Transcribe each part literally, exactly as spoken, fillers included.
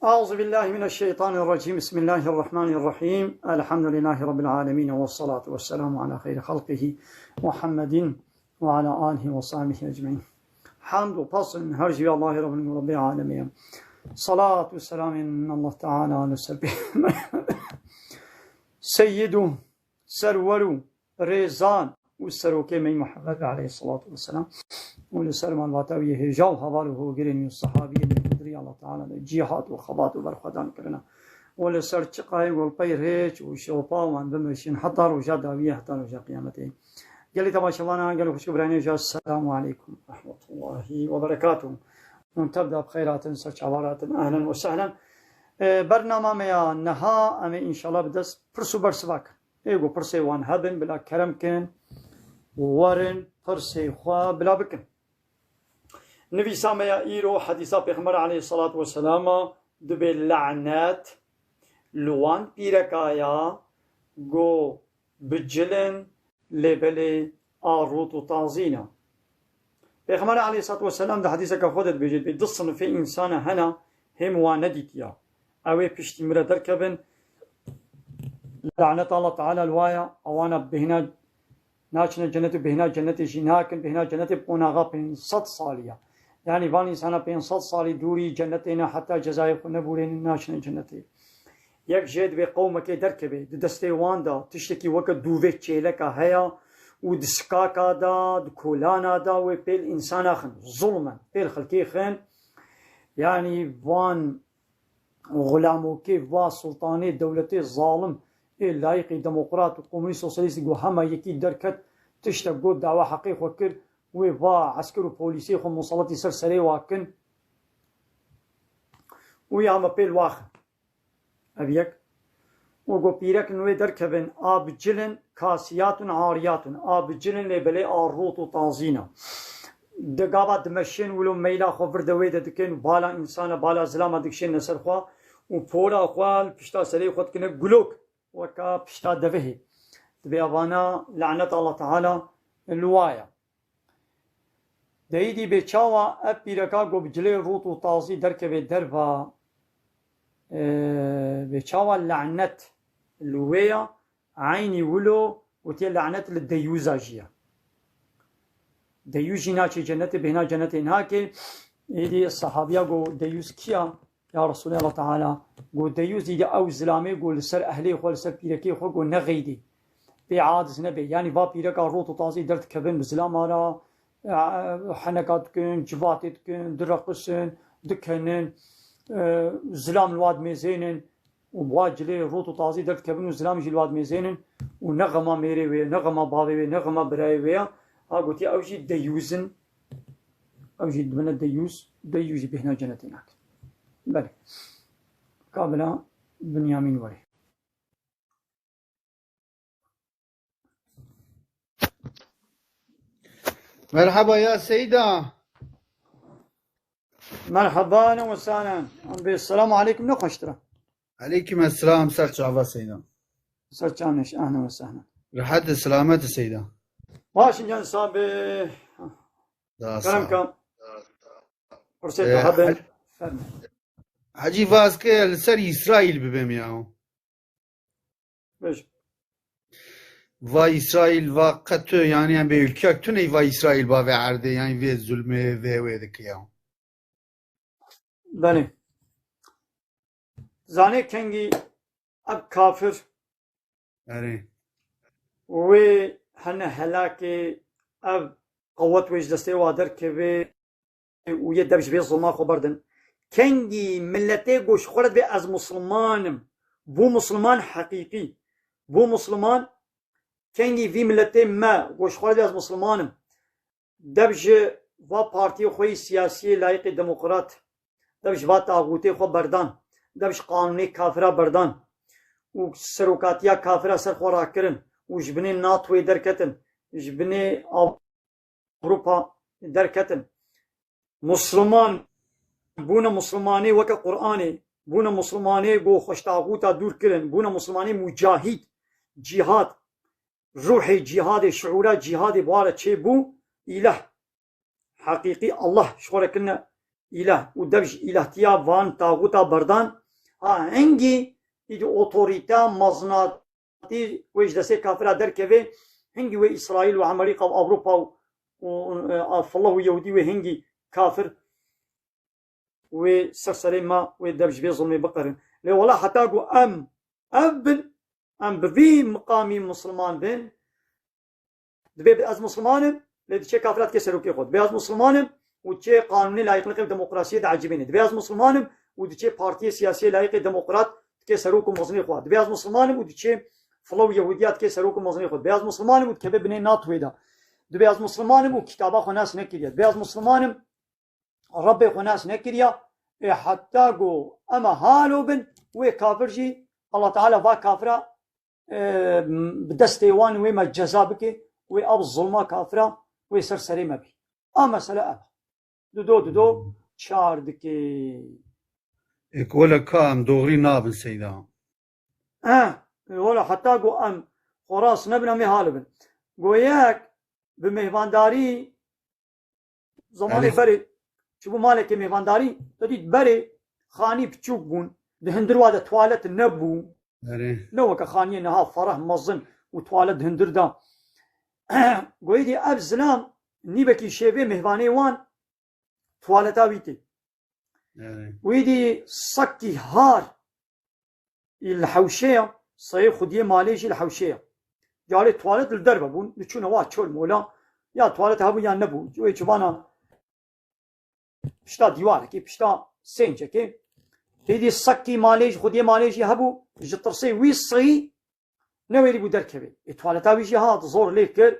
أعوذ بالله من الشيطان الرجيم. بسم الله الرحمن الرحيم. الحمد لله رب العالمين، والصلاة والسلام على خير خلقه محمد وعلى آله وصحبه أجمعين. Hamd û pasên her jî Allahê Rabbin û Rabbê alemê ye. Salat û selamên Allah Teala li ser pêxember. Seyyid û serwer û rêzan û serokê me Muhammed aleyhissalatu vesselam û li ser malbata wî hêja û heval û hogirên wî û sahabiyên wî, li dirî Allah Teala de cîhat û xebat û berxwedan kirine û li ser çiqayê golpey rêç û şopa wan bimeşin heta roja dawiyê, heta roja qiyametê. Gelî temaşevana, gelî xwişk û birayên hêja, selamu aleykum ve rahmetullahi ve berekatuh. Hûn tev de bi xeyr hatin, ser çavan hatin, ehlen ve sehlen. E, bernama me ya niha, em ê înşallah bi dest pirs û bersiva kin. Ê ku pirsê wan hebin, bila kerem kin, werin pirsê xwe bila bikin. Nivîsa me ya îro, hedîsa Pêxember aleyhissalatu vesselam a, dibê lanet li wan pîreka ya ku bi cil in, lê belê a rût û tazîn a. Pêxember aleyhissalatu vesselam di hedîseke xwe de dibêje, dibê du sinifê însana hene, hê min wan nedîtiya. Ew ê piştî min re derkevin, lanet Allah Teala li wa ya, ewana bêhna naçine cennet û bêhna cennetê jî nakin, bêhna cennetê bi qonaxa pênc sed salî ya. Yanî van însana pênc sed salî dûrî cennetê ne, heta cezayê xwe nebûrênin, naçine cennetê. Yek jê dibê qewmekê derkeve, di destê wan de tiştekî weke dûvê çêleka heye û di sikaka de, di kolana de wê pêl însana xin, zulm e, pêl xelkê xin. Yanî van xulamokê, va sultanê, dewletê zalim, ê layîqî demokrat û komunîst sosyalîst got hema yekî derket, tiştek got, dawa heqê xwe kir, wê va esker û polîsê xwe musaletî ser serê wa kin û ya me pêl waxin. Ev yek. Û got pîrekin wê derkevin, a bi cilin kasiyatun ariyatun, a bi cilin lê belê a rût û tazîn a. Di gava dimeşin wilo meyla xwe vir de wê de dikin, bala însana, bala zilama dikişêne ser xwe û pora xwe li pişta serê xwe dikine gulok, weka pişta devihê. Dibê evana lanet Allah Teala li wa ya. De îdî bê çawa ev pîreka ku bi cilê rût û tazî derkeve derva, e, bê çawa lanet li wê ya, eynî wilo gotiye lanet li deyûza jî ya. Deyûz jî naçe cennetê, bêhna cennetê nake. Êdî sahabiya got, deyûz kî ya? Ya Resulê Allah Teala, got, deyûz îdî ew zilamê got li ser ehlê xwe, li ser pîrekê xwe got nexeydê. Bê aciz nebe. Yanî va pîreka rot û tazî derdikevin bi zilama re, e, heneka dikin, civatê dikin, direqisin, dikenin, e, zilam li wa dimêzênin û wa cilê rot û tazî derdikevin û zilam jî li wa dimêzênin û ne xema mêrê wê, ne xema bavê wê, ne xema birayê wê ya. Ha gotiye ew jî deyûz in, ew jî dibine deyûz, deyûz jî bêhna cenetê nakin. Belê. Ka bila Binyamîn werê. Merhaba ya Seyda. Merhaba, ehlen we sehlen. Em bê selamu aleykum, ne xweştir e. Aleykum esselam, ser çava Seyda. Ser çavnêş, ehlen we sehlen. Rehet e, selamet e Seyda. Baş in can sabe. Da Kerem sağ ol. Kam. Pursê Ee, tu hebe. Hac-, Ferme. Hacî vaz ke li ser Îsraîl bibêm ya. Bêj. Va Îsraîl, va qe tu, yanî em bê ülkek tu ney va Îsraîl bavê erdê, yanî vê zulmê, vê wê dike ya. Belê. Zanê kengî ev kafir Erê. wê hene helakê ev qewet wê ji destê wa derkeve û yê dev ji vê zilma xwe berdin. Kengî miletê goş xwe re divê ez Musliman im. Bû Musliman heqîqî. Bû Musliman kengî vî miletê me goş xwe re divê ez Musliman im. Dev ji va partiyê xwe yî siyasiyê layîqê demokrat, dev ji va taxûtê xwe berdan, dev ji qanûnê kafira berdan û serokatiya kafira ser xwe rakirin û ji binê NATOyê derketin, ji binê Ewropa derketin. Musliman bûne Muslimanê weke Qur'anê, bûne Muslimanê ku xwe ji taxûta dûr kirin, bûne Muslimanê mucahîd, cîhad, ruhê cîhadê, şiûra cîhadê bi wa re çêbû, îleh, heqîqî Allah ji xwe re kirine îlah û dev ji îlahtiya van taxûta berdan, ha hingî îdî otorîte, mezinatî wê ji destê kafira derkeve, hingî wê Îsraîl û Emerîka û Ewropa û, û, e, a, Fillah û Yehûdî wê hingî kafir wê ser serê me wê dev ji vê zilmê biqerin. Lê wela heta ku em ev bin, em bi vî miqamî misilman bin, dibê ez misilman im, lê diçê kafira dike serokê xwe. Dibê ez misilman im û diçê qanûnê layiqlixê demokrasiyê diecibîne. Dibê ez misilman im û diçê partiyê siyasiyê layiqê demokrat dike serok û mezinê xwe. Dibê ez misilman im û diçê fila û Yehûdiya dike serok û mezinê xwe. Dibê ez misilman im û dikeve binê NATOyê de. Dibê ez misilman im û kitaba xwe nas nekiriye. Dibê ez misilman im Rebbê xwe nas nekiriya. Ê heta ku em halo bin, wê kafir jî Allah Teala va kafira, e, bi destê wan wê me ceza bike, wê ev zulma kafira wê ser serê me bî. A mesele ev. Dido dido çar dike. Ê ku wele ka em doğrî nabin Seyda. Eh, wala heta ku em xwe rast nebin, em ê hal bin. Go yek bi mêhvandarî, zemanê Elê. berê çibû malekê mêhvandarî, te dît berê xanî piçûk bûn. Di hundir wa de tuwalet nebû. Erê. Ne weke xaniyê niha fereh mezin û tuwalet di hundir de. Goyê dî ev zilam nîvekî şêvê mêhvanê wan tuwaleta wî tê. Erê. Wî dî sekî har î li hewşeya, seyê xwediyê malê jî li hewşeya. Carê tuwalet li derve bûn, li çûne wa çol mola, ya tuwalet hebû ya nebû. Wê civana pişta dîwarekê, pişta sêncekê. Êdî sekî malê jî, xwediyê malê jî hebû, ji tirsê wî seyî newêrî bû derkevê. Ê tuwaleta wî jî hat, zor lê kir,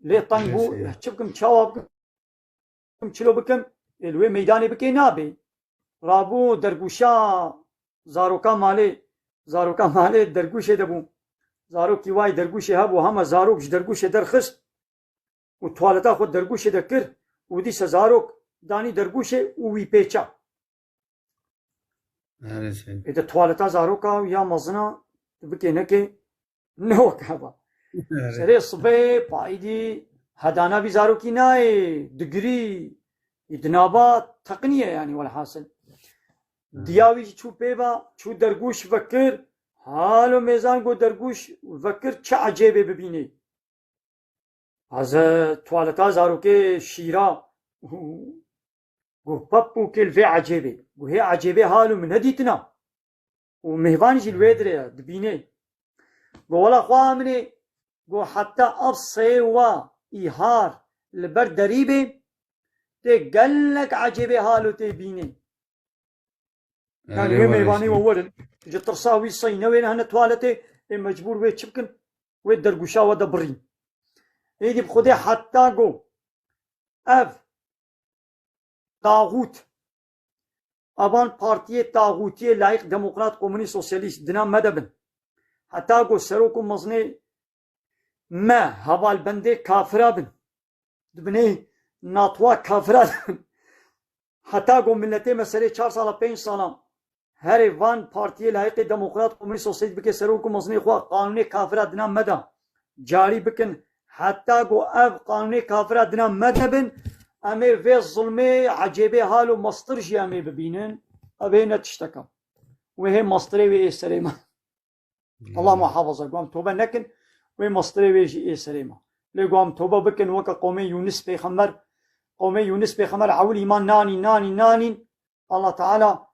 lê teng bû, Neyse ya. Çi bikim, çawa bikim, çilo bikim, ê li wê meydanê bikê nabê. Rabû dergûşa zaroka malê, zaroka malê dergûşê de bû. Zarokî wayê dergûşê hebû, hema zarok ji dergûşê derxist û tuwaleta xwe dergûşê de kir û dîse zarok danî dergûşê û wî pêça. Erê Seyda. Ê de tuwaleta zaroka ya mezina bikê nekê ne wek heva. Erê. Serê sibê paydî hedana vî zarokî nayê, digirî, î dinaba teqiniye yani welhasil. Diya wî jî çû pê ve, çû dergûş vekir, halo mêzan got dergûş vekir çi ecêbê bibînê. Ez tuwaleta zarokê şîra got pep û kê li vê ecêbê. Got hê ecêbê halo min nedîtina. Û mêvan jî li wê dirê ye, dibînê. Got wela xweha min ê, got heta ev seyê wa îhar li ber derî bê, tê gelek ecêbê halo tê bînê. Yani Erê wê were mêvanê Seyda. we werin. Ji tirsa wî sey newêne hene tuwaletê, ê mecbûr wê çi bikin? Wê dergûşa we de birîn. Êdî bi Xwedê heta go ev taxût, avan partiyê taxûtiyê layîq demokrat komunîst sosyalîst dina me de bin. Heta go serok û mezinê me hevalbendê kafira bin. Di binê natwa kafira de bin. Heta go miletê me serê çar sala, pênc sala herê van partiyê layîqê demokrat komunîst sosyalîst bike serok û mezinê xwe, qanûnê kafira dina me de carî bikin. Heta go ev qanûnê kafira dina me de bin, em ê vê zilmê ecêbê halo mestir jî em ê bibînin. Ev ê ne tişteka. Wê hê mestirê wê ê serê me. Allah muhafaza, ku em tobe nekin, wê mestirê wê jî ê serê me. Lê ku em tobe bikin, weke qomê Yûnis pêxember, qomê Yûnis pêxember ewil îman nanîn, nanîn, nanîn. Allah Teala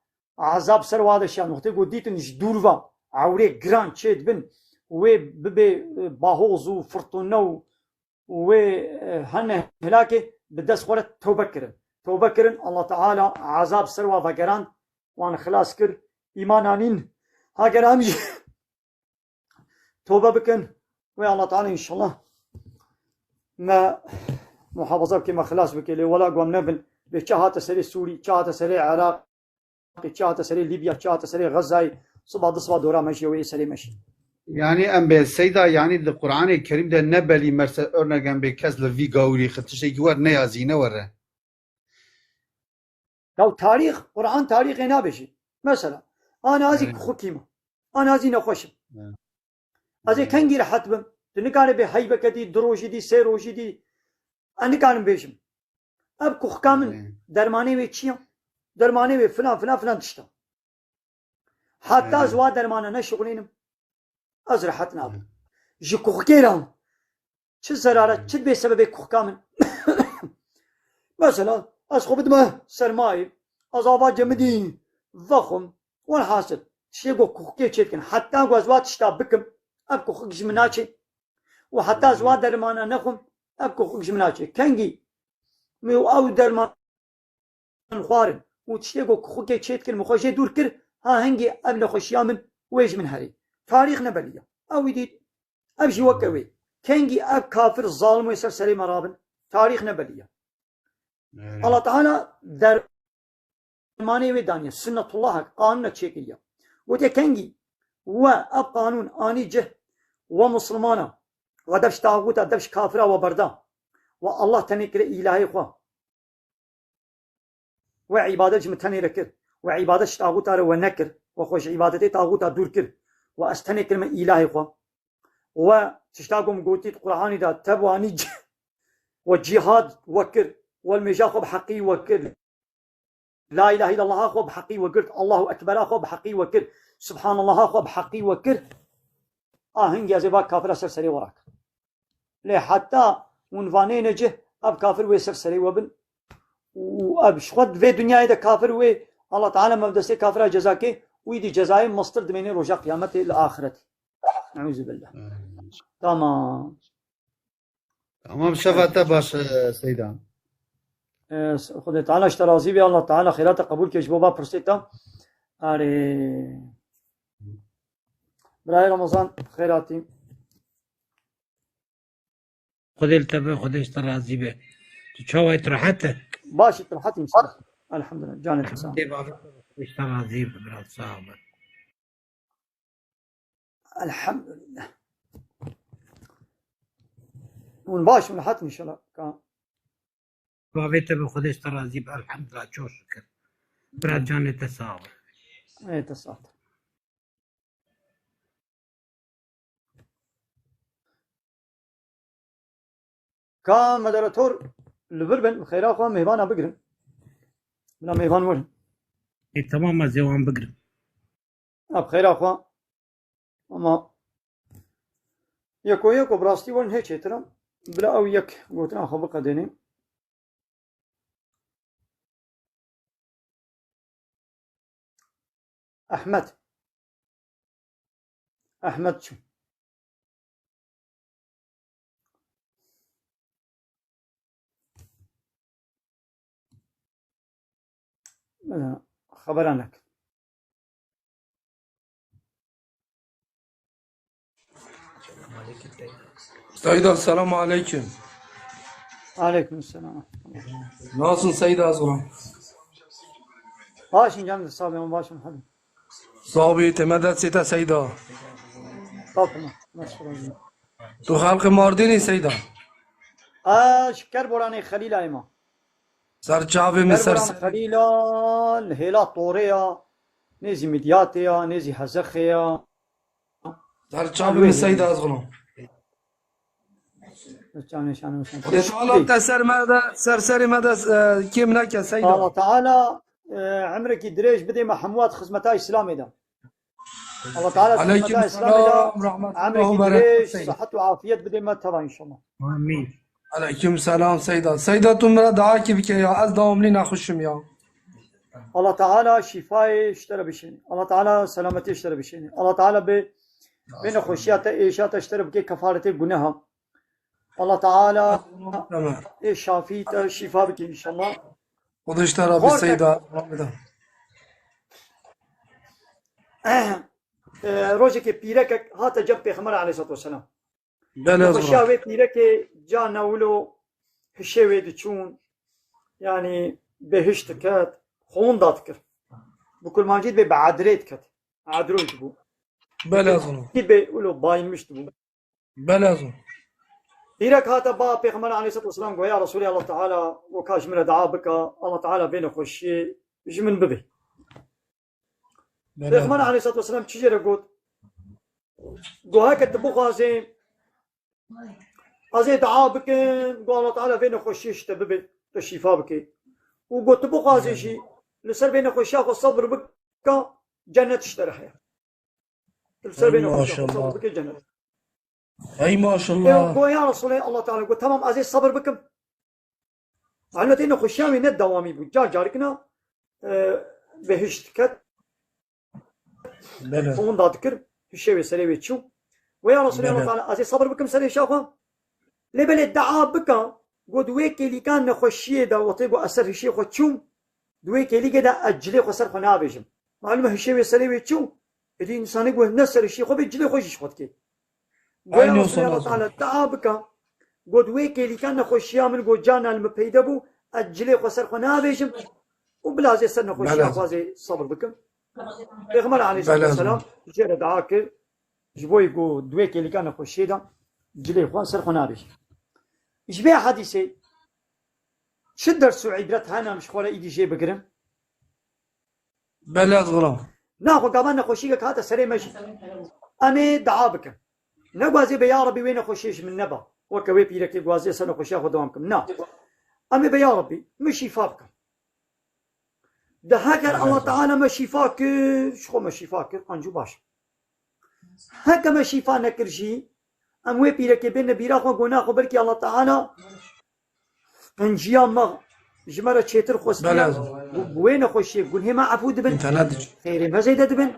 ezab ser wa de şiyan. Wextê ku dîtin ji dûr ve ewrê giran çê dibin, wê bibê, e, bahoz û firtûne û û wê, e, hene helakê bi dest xwe re tobe kirin. Tobe kirin, Allah Teala ezab ser wa vegerand, wan xilas kir, îman anîn. Hager em jî tobe bikin, wê Allah Teala înşallah me muhafaza bike, me xilas bike. Lê wela ku em nebin, bê çi hate serê Sûrî, çi hate serê Iraq, çi hate serê Lîbya, çi hate serê Xezayê, siba du siba dora me jî, wê serê me jî. Yani em bê Seyda, yani di Qur'anê Kerîm de ne belî merse örnek em bê kes li vî gawirî xi tiştekî wer neyazî ne were. Ya tarîx, Qur'an tarîxê nabêjî. Mesela, ana ez ê Evet. kixukî me. Ana ez ê nexweş im. Evet. Ez ê kengî rehet bim? Tu nikarî bê heyveke dî, du rojî dî, sê rojî dî. Ez nikarim bêjim. Ev kuxka min, Erê. dermanê wê çi ye? Dermanê wê filan, filan, filan tişta. Heta Erê. ez wa dermana neşixulînim, ez rehet nabim. Erê. Ji kuxkê re çi zerara, Erê. çi dibê sebebê kuxka min? Mesela, ez xwe bidime sermayê, ez ava cemidî vexwim, welhasil, tiştê ku kuxkê çê dikin, heta ku ez wa tişta bikim, ev kuxik ji min naçê. Û heta ez wa dermana nexwim, ev kuxik ji min naçê. Kengî min û ew derman xwarin û tiştê ku kuxikê çê dikin, min xwe jê dûr kir, ha hingî ev nexweşiya min wê ji min herî. Tarîx nebeliya. Ew wî dît, ev jî weke wê. Kengî ev kafir zalim wê ser serê me rabin, tarîx nebeliya. Evet. Allah Teala dermanê wê daniye. Sünnetullah, qanûnek çêkiriye. Gotiye kengî we ev qanûn anî cih, we Muslimana, we dev ji taxûta, dev ji kafira we berda. We Allah tenê kire îlahê xwe. We îbadet ji min tenê re kir. We îbadet ji taxûta re we nekir. We xwe ji îbadetê taxûta dûr kir. We ez tenê kirime îlahê xwe. We tişta ku min gotî di Qur'anî de, te bi anî c-, we cîhad we kir. We li mêja xwe bi heqî we kir. La îlahe îllallaha xwe bi heqî we girt. Allahu Ekbera xwe bi heqî we kir. Subhanallaha xwe bi heqî we kir. A hingê ez ê va kafira ser serê we rakim. Lê heta hûn vanêne cih, ev kafir wê ser serê we bin. Û ev ji xwe di vê dinyayê de kafir wê, Allah Teala me bi destê kafira ceza kê, wî dî cezayê mestir dimêne roja qiyametê li axiretê. Eûzubillah. Tamam. Tamam, şeva te baş, e, Seyda. E, Xwedê Teala ji te razî be, Allah Teala xêra te qebûl ke ji bo va pirsê te. Arê. Birayê Ramazan, xêr hatî. Xwedê li te be, Xwedê ji te razî be. Tu çawa yî, tu rehet e? Baş î, tu rehet î înşallah. Elhamdulillah. Canê te sağ ol. Xwedê bavê te be, Xwedê ji te razî be, bira, sağ ol. Elhamdulillah. Hûn baş in, rehet in înşallah. Ka- Bavê te be, Xwedê ji te razî be. Elhamdulillah, çok şükür. Bira, canê te sağ ol. Ê, te sağ ol. Ka moderator li vir bin, bi xêra xwe mêvana bigirin. Bila mêvan werin. Ê, tamam, ez ê wan bigirim. Ha, bi xêra xwe. Ama yeko yeko bi rastî werin hê çêtir e. Bila ew yek gotina xwe biqedêne. Ehmed. Ehmed çû. Bila xebera nekin. Seyda, selamu aleyküm. Aleyküm selam. Nasılsın Seyda Azgın? Başım canım, sağ olun, başım hadi. Sağ ol, te me destê te Seyda. Estağfurullah. Nasıl oldu? Tu xelqê Mardînî Seyda? A, şeker boranê Xelîla ema. Ser çavê min ser Kerboran ser. Xelîla, li hêla Torê ya, nêzî Midyatê ya, nêzî Hezexê ya. Ser çavê min Seyda ez gulam. Xwedê Teala te ser me de, ser serê me de, e, kêm neke Seyda. Allah Teala, e, emrekî dirêj bidê me hemû at xizmeta Îslamê de. Allah Teala Aleyküm xizmeta Îslamê de selam, rahmetullah emrekî ve dirêj, berekatuhu. Sihet û afiyet bidê me teva înşallah. Amîn. Aleyküm selam Seyda. Seyda tu min re dua kî bike ya. Ez dawamlî nexweş im ya. Allah Teala şîfayê ji te re bişêne. Allah Teala selametiyê ji te re bişêne. Allah Teala bi, bi nexweşiya te, êşa te ji te re bike kefaretê guneha. Allah Teala ê şafî te şîfa bike înşallah. Xwedê ji te re bi Seyda. E, rojekê pîrekek hate cem Pêxember aleyhissalatu vesselam. Belê, ez Nexweşiya vê pîrekê ca newilo hişê wê diçûn, yanî bêhiş diket, xwe winda dikir. Bi kurmancî dibê bi edrê diket. Edroyî dibû. Belê, ez Dibê wilo bayilmiş dibû. Belê, ez Pîrek hate ba Pêxember aleyhissalatu vesselam goya Resulê Allah Teala weka ji min re dua bike, Allah Teala vê nexweşiyê ji min bibe. Belê. Pêxember aleyhissalatu vesselam çi jê re got? Got heke tu bixwazê, ez ê dua bikim, got Allah Teala vê nexweşiyê ji te bibe. te şîfa bike. Û got, tu bixwazê jî li ser vê nexweşiya xwe sebir bike, cennet ji te re heye. Tu li ser vê nexweşiya xwe sebir bike, cennet. Ey maşallah. Got, ya Resulallah, Allah Teala got, tamam, ez ê sebir bikim. Elbette nexweşiya wî ne dewamî bû. Car carikina, e, behişt ket. Bele. Fonda dikir, hişê wê serê wê çû. Wê ya Resulallah, Bele. Teala, ez ê sabir bikim serê şaxwa. Lê belê dua bika, got wê kêlîka nexweşiyê de, wextê got ez ser hişê xwe çûm, di wê kêlîkê de ez cilê xwe ser xwe nabêjim. Malum e hişê wê serê wê çû, êdî însanê got ne ser hişê xwe bê, cilê xwe jî ji xwe dikê. Goya Resulallah Teala dua bika, got wê kêlîka nexweşiya min got carna li min peyde bû, ez cilê xwe ser xwe nabêjim û bila ez ê ser nexweşiya xwe zê sabir bikim. Pêxember aleyhisselatu vesselam jê re dua kir, ji bo ku di wê kêlîka nexweşiyê de cilê xwe ser xwe nabêjim. Ji vê hadîsê çi ders û îbret hene em ji xwe re îdî jê bigirin? Belê ez xilam. Naxwe gava nexweşîkek hate serê me jî. Em ê dua bikin. Ne guazê be ya Rebî wê nexweşiyê ji min neba. Weke wê pîrekê guazê ser nexweşiya xwe dewam kim. Na. Em ê be ya Rebî, min şîfa bikin. De heger Allah Teala me şîfa kir, ji xwe me şîfa kir, ancû baş. Heke me şîfa nekir jî, em wê pîrekê bêne bîra xwe, gona xwe belkî Allah Teala qenciya me ji me re çêtir xwestiye. Belê. Bi wê nexweşiyê gunhê me efû dibin. Xêrê me zêde dibin.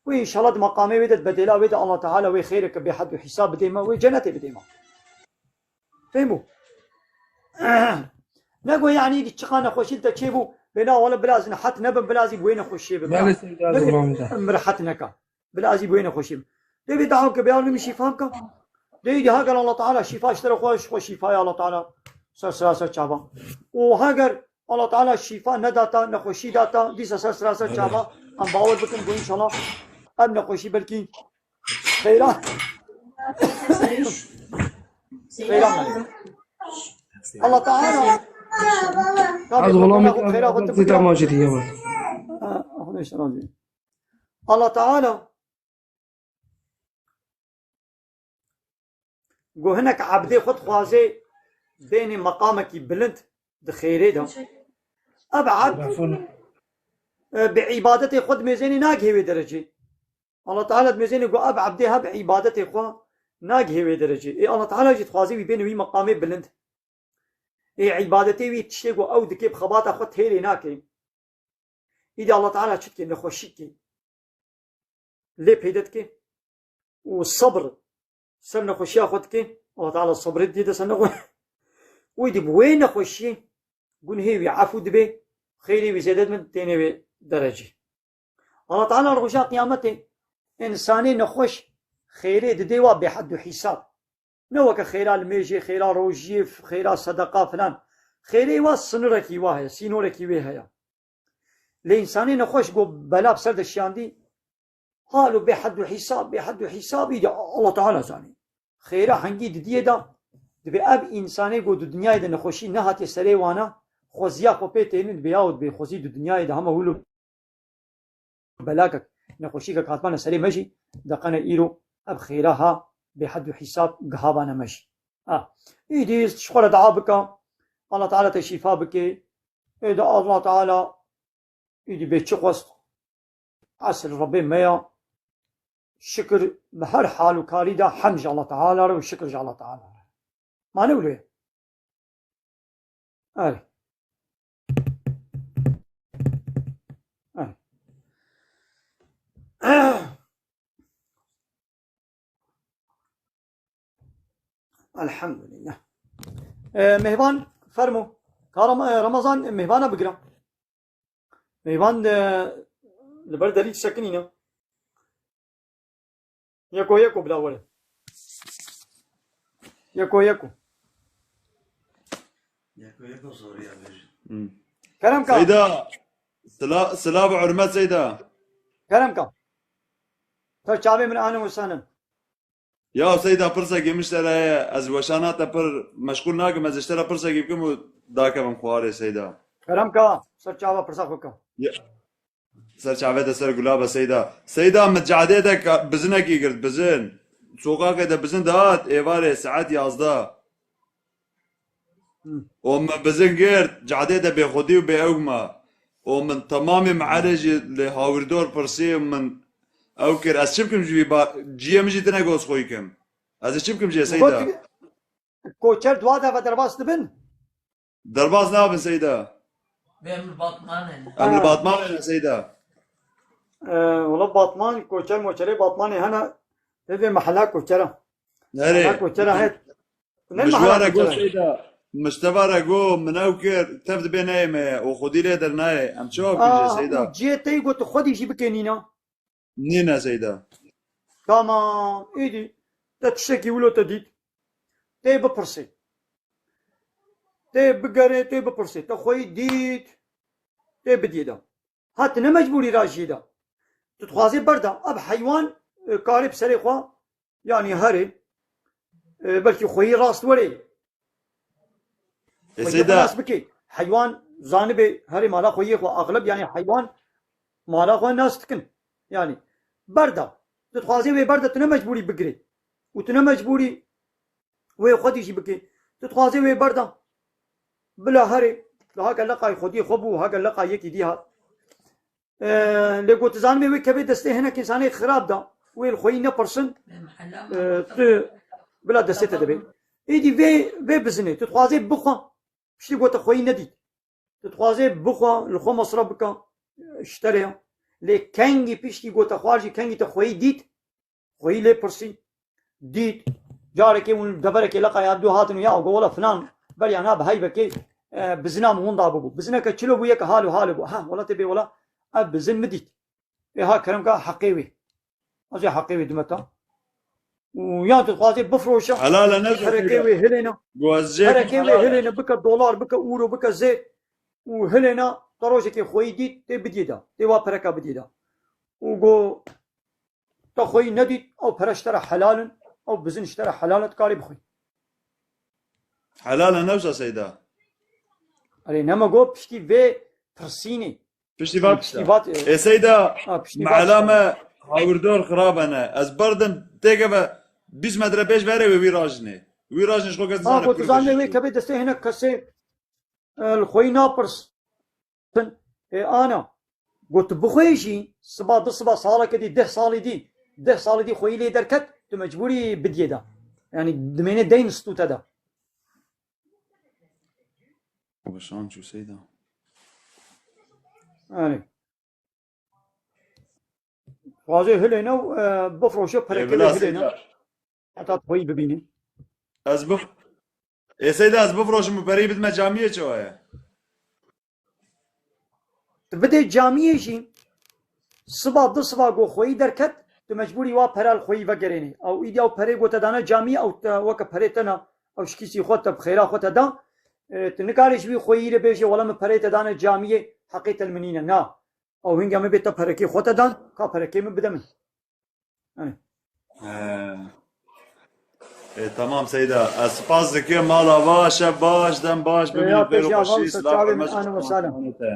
Û înşallah di meqamê wê de, di bedêla wê de Allah Teala wê xêreke bêhed û hîsab bidê me, wê cenetê bidê me. Fêm bû? Ne got, yanî, çiqa nexweşî li te çêbû, bê na wele bila ez nihet nebim, bila ez ê bi wê nexweşiyê bim. Belê, seyda, ez guman bide. Em rehet neka. Bila ez ê bi wê nexweşiyê bim. Dê vê dua ke bê ya Rebî min şîfa bike. Dê îdî heger Allah Teala şîfa ji te re xwe, ji xwe şîfaya Allah Teala ser sera ser çava. Û heger Allah Teala şîfa nedata, nexweşî data, dîsa ser sera ser çava. Em bawer bikin ku înşallah em nexweşî belkî xeyra. Xeyra me. Allah Teala. Tabii, Ez xulamê xeyra xwe te xeyra bikir. Tamam jî diye var. Ha, Xwedê ji te razî. Allah Teala got hinek ebdê xwe dixwazê bênê meqamekî bilind di xêrê de. Ev ebd, e, bi îbadetê xwe dimêzênê nagihê wê derecê. Allah Teala dimêzênê got ev ebdê he bi îbadetê xwe nagihê wê derecê. Ê Allah Teala jî dixwazê wî bênê wî meqamê bilind. Ê îbadetê wî tiştê ku ew dike bi xebata xwe têrê nake. Îdî Allah Teala çi dike? Nexweşî dike. Lê peyde dike. Û sebr ser nexweşiya xwe dike. Allah Teala sebrê dide ser nexwe-, û îdî bi wê nexweşiyê gunhê wî efû dibe, xêrê wî zêde dibin, têne wê derecê. Allah Teala roja qiyametê însanê nexweş xêrê didê wa bêhed û hîsab. Ne weke xêra limêjê, xêra rojiyê, xêra sedeqa filan. Xêrê wa sinirekî wa heye, sînorekî wê heye. Lê însanê nexweş ku bela bi ser de şiyandî, halo bêhed û hîsab, bêhed û hîsab, îdî Allah Teala zanî. Xêra hengî didiyê de, dibê ev însanê ku di dinyayê de nexweşî nehatiye serê wana, xweziya xwe pê tênî dibê yaw dibê xwezî di dinyayê de hema wilo belakek, nexweşîkek hatmane serê me jî, deqene îro ev xêra ha bêhed û hîsab gihavane me jî. Ha. Îdî ji xwe re dua bike, Allah Teala te şîfa bike. Ê de Allah Teala îdî bê çi xwest, esl Rebbê me ya. Şikir bi her hal û karî de hemd ji Allah Teala re û şikir ji Allah Teala re. Mane wilo ye. Erê. Erê. Elhamdülillah. E, mêvan, fermo. Ka Rama-, e, Ramazan, e, mêvana bigira. Mêvan de li ber derî sekinîne. Yeko yeko bila were. Yeko yeko. Yeko yeko soruya bir. Hmm. Kerem ka. Seyda, sila-, silav û hurmet Seyda. Kerem ka. Ser çavê min, ahlen û sehlen. Ya Seyda, pirsekê min ji te re ye. Ez weşana te pir meşgûl nakim, ez ji te re pirsekê bikim û dakevim xwarê Seyda. Kerem ka, ser çava pirsa xwe ka. Ya, ser çavê te ser gula be Seyda. Seyda, min cadê de ka-, bizinekî girt, bizin. Soqaqê de bizin dihat, êvarê saet yazdeh. Û min bizin girt, cadê de bêxwedî û bêewk ma. Û min temamê meelê jî li hawirdor pirsî û min ew kir. Ez çi bikim ji vî ba-, ciyê min jî tine goz xwî kim. Ez ê çi bikim jê Seyda? Got, koçer dua de ve derbas dibin? Derbas nabin Seyda. Vê em li Batmanê ne. Em li Ha. Batmanê ne Seyda. Ee, wala Batman, koçer moçerê Batmanê hene. Hevê mehela koçera. Nerê? Mehela koçera het. Ne Mijwara mehela go koçera. Seyda. Mistevara go, min ew kir, tev dibê neyê me ye. Û xwedî lê dernayê. Em çawa bikin jê Aa, Seyda? Û ciyê te yî got xwedî jî bikê nîna. Nîne Seyda. Tamam, îdî te tiştekî wilo te dît. Tê bipirsê. Tê bigerê, tê bipirsê. Te xweyî dît. Tê bidiyê de. Ha, tu ne mecbûrî rajiyê de. Tu dixwazê berda. Ev heywan, e, karê bi serê xwe, yanî herê, e, belkî xweyî rast werê. Ê Xwedî Seyda. Nas bike. Heywan zanibê herê mala xwe yê xwe axlib, yanî heywan mala xwe nas dikin. Yanî berda. Tu dixwazê wê berda, tu ne mecbûrî bigirê. Û tu ne mecbûrî wê xwedî jî bike. Tu dixwazê wê berda. Bila herê. Li hake leqay xwediyê xwe bû, hake leqay yekî dî hat. Ee, lê got, zanibê wê kevê destê hinek insanê xirab da. Wê li xweyî nepirsin. Ee, tu bila destê te dibê. Êdî vê, vê bizinê. Tu dixwazê bixwe. Piştî gote xweyî nedît. Tu dixwazê bixwe, li xwe mesref bike. Ji te re ya. Lê kengî piştî gote xwar jî kengî te xweyî dît. Xweyî lê pirsî, dît, carekê hûn deverekê leqaya du hatin û ya, go wela filan, beriya na bi heybekê, e, bizina min winda bibû. Bizineke çilo bû, yeke hal û hal bû. Ha, wela tê bê wela, ev bizin min dît. Ê ha kerem ka heqê wê. Ez ê heqê wê dime ta. Û yan tu dixwazê bifroşe, Helal e, ne perekê wê hilêne. Go ez jê Perekê wê helal e. Hilêne, bike dolar, bike euro, bike zêr. Û hilêne, te rojekê xweyî dît, tê bidiyê de. Tê wa pereka bidiyê de. Û go, Te xweyî nedît, ew pere ji te re helal in, ew bizin ji te re helal e, tu karî bixwî. Helal e, ne wisa Seyda? Erê, ne me got piştî vê pirsînê. Piştî va Piştî pişta. vat, e, Ê Seyda, ha, piştî vat meela işte. me hawirdor xirab e ne. Ez berdim, têkeve bîst metre pêş verê wê wî rajinê. Wî rajinê ji xwe kes Ha, nizane got, tu kur zanê bêjî wê tu. Kevê destê hinek kesê, e, li xweyî napirs. Tin, ê ana, got, tu bixweyî jî, siba du siba saleke dî, deh salî dî, deh salî dî xweyî lê derket, tu mecbûrî bidiyê de. Yanî dimêne deyn stû te de. Weşan çû Seyda. Erê. Dixwazê hilêne û, e, bifroşe, Ê perekê bila hilêne. Seyda. Heta tu xweyî bibînî. Ez bif-, Ê Seyda, ez bifroşim û pereyî bidime camiyê çawa ye? Tu bidê camiyê jî, siba du siba ku xweyî derket, tu mecbûrî wa pera li xweyî vegerênî. Ew îdî ew perê ku te dane camiyê, ew te weke perê te ne, ew ji kîsî xwe te bi xêra xwe te da. E, tu nikarî ji wî xweyî re bêjê, wela min perê te dane camiyê, heqê te li min nîne. Na. Ew hingê min bê te perekê xwe te dan, ka perekê min bide min. He. He. E, tamam Seyda. Ez spas dikim. Mala va, şev baş, dem baş, bimînin xêr û xweşî. Silav, hurmet ji bo hemû temaşevanê te.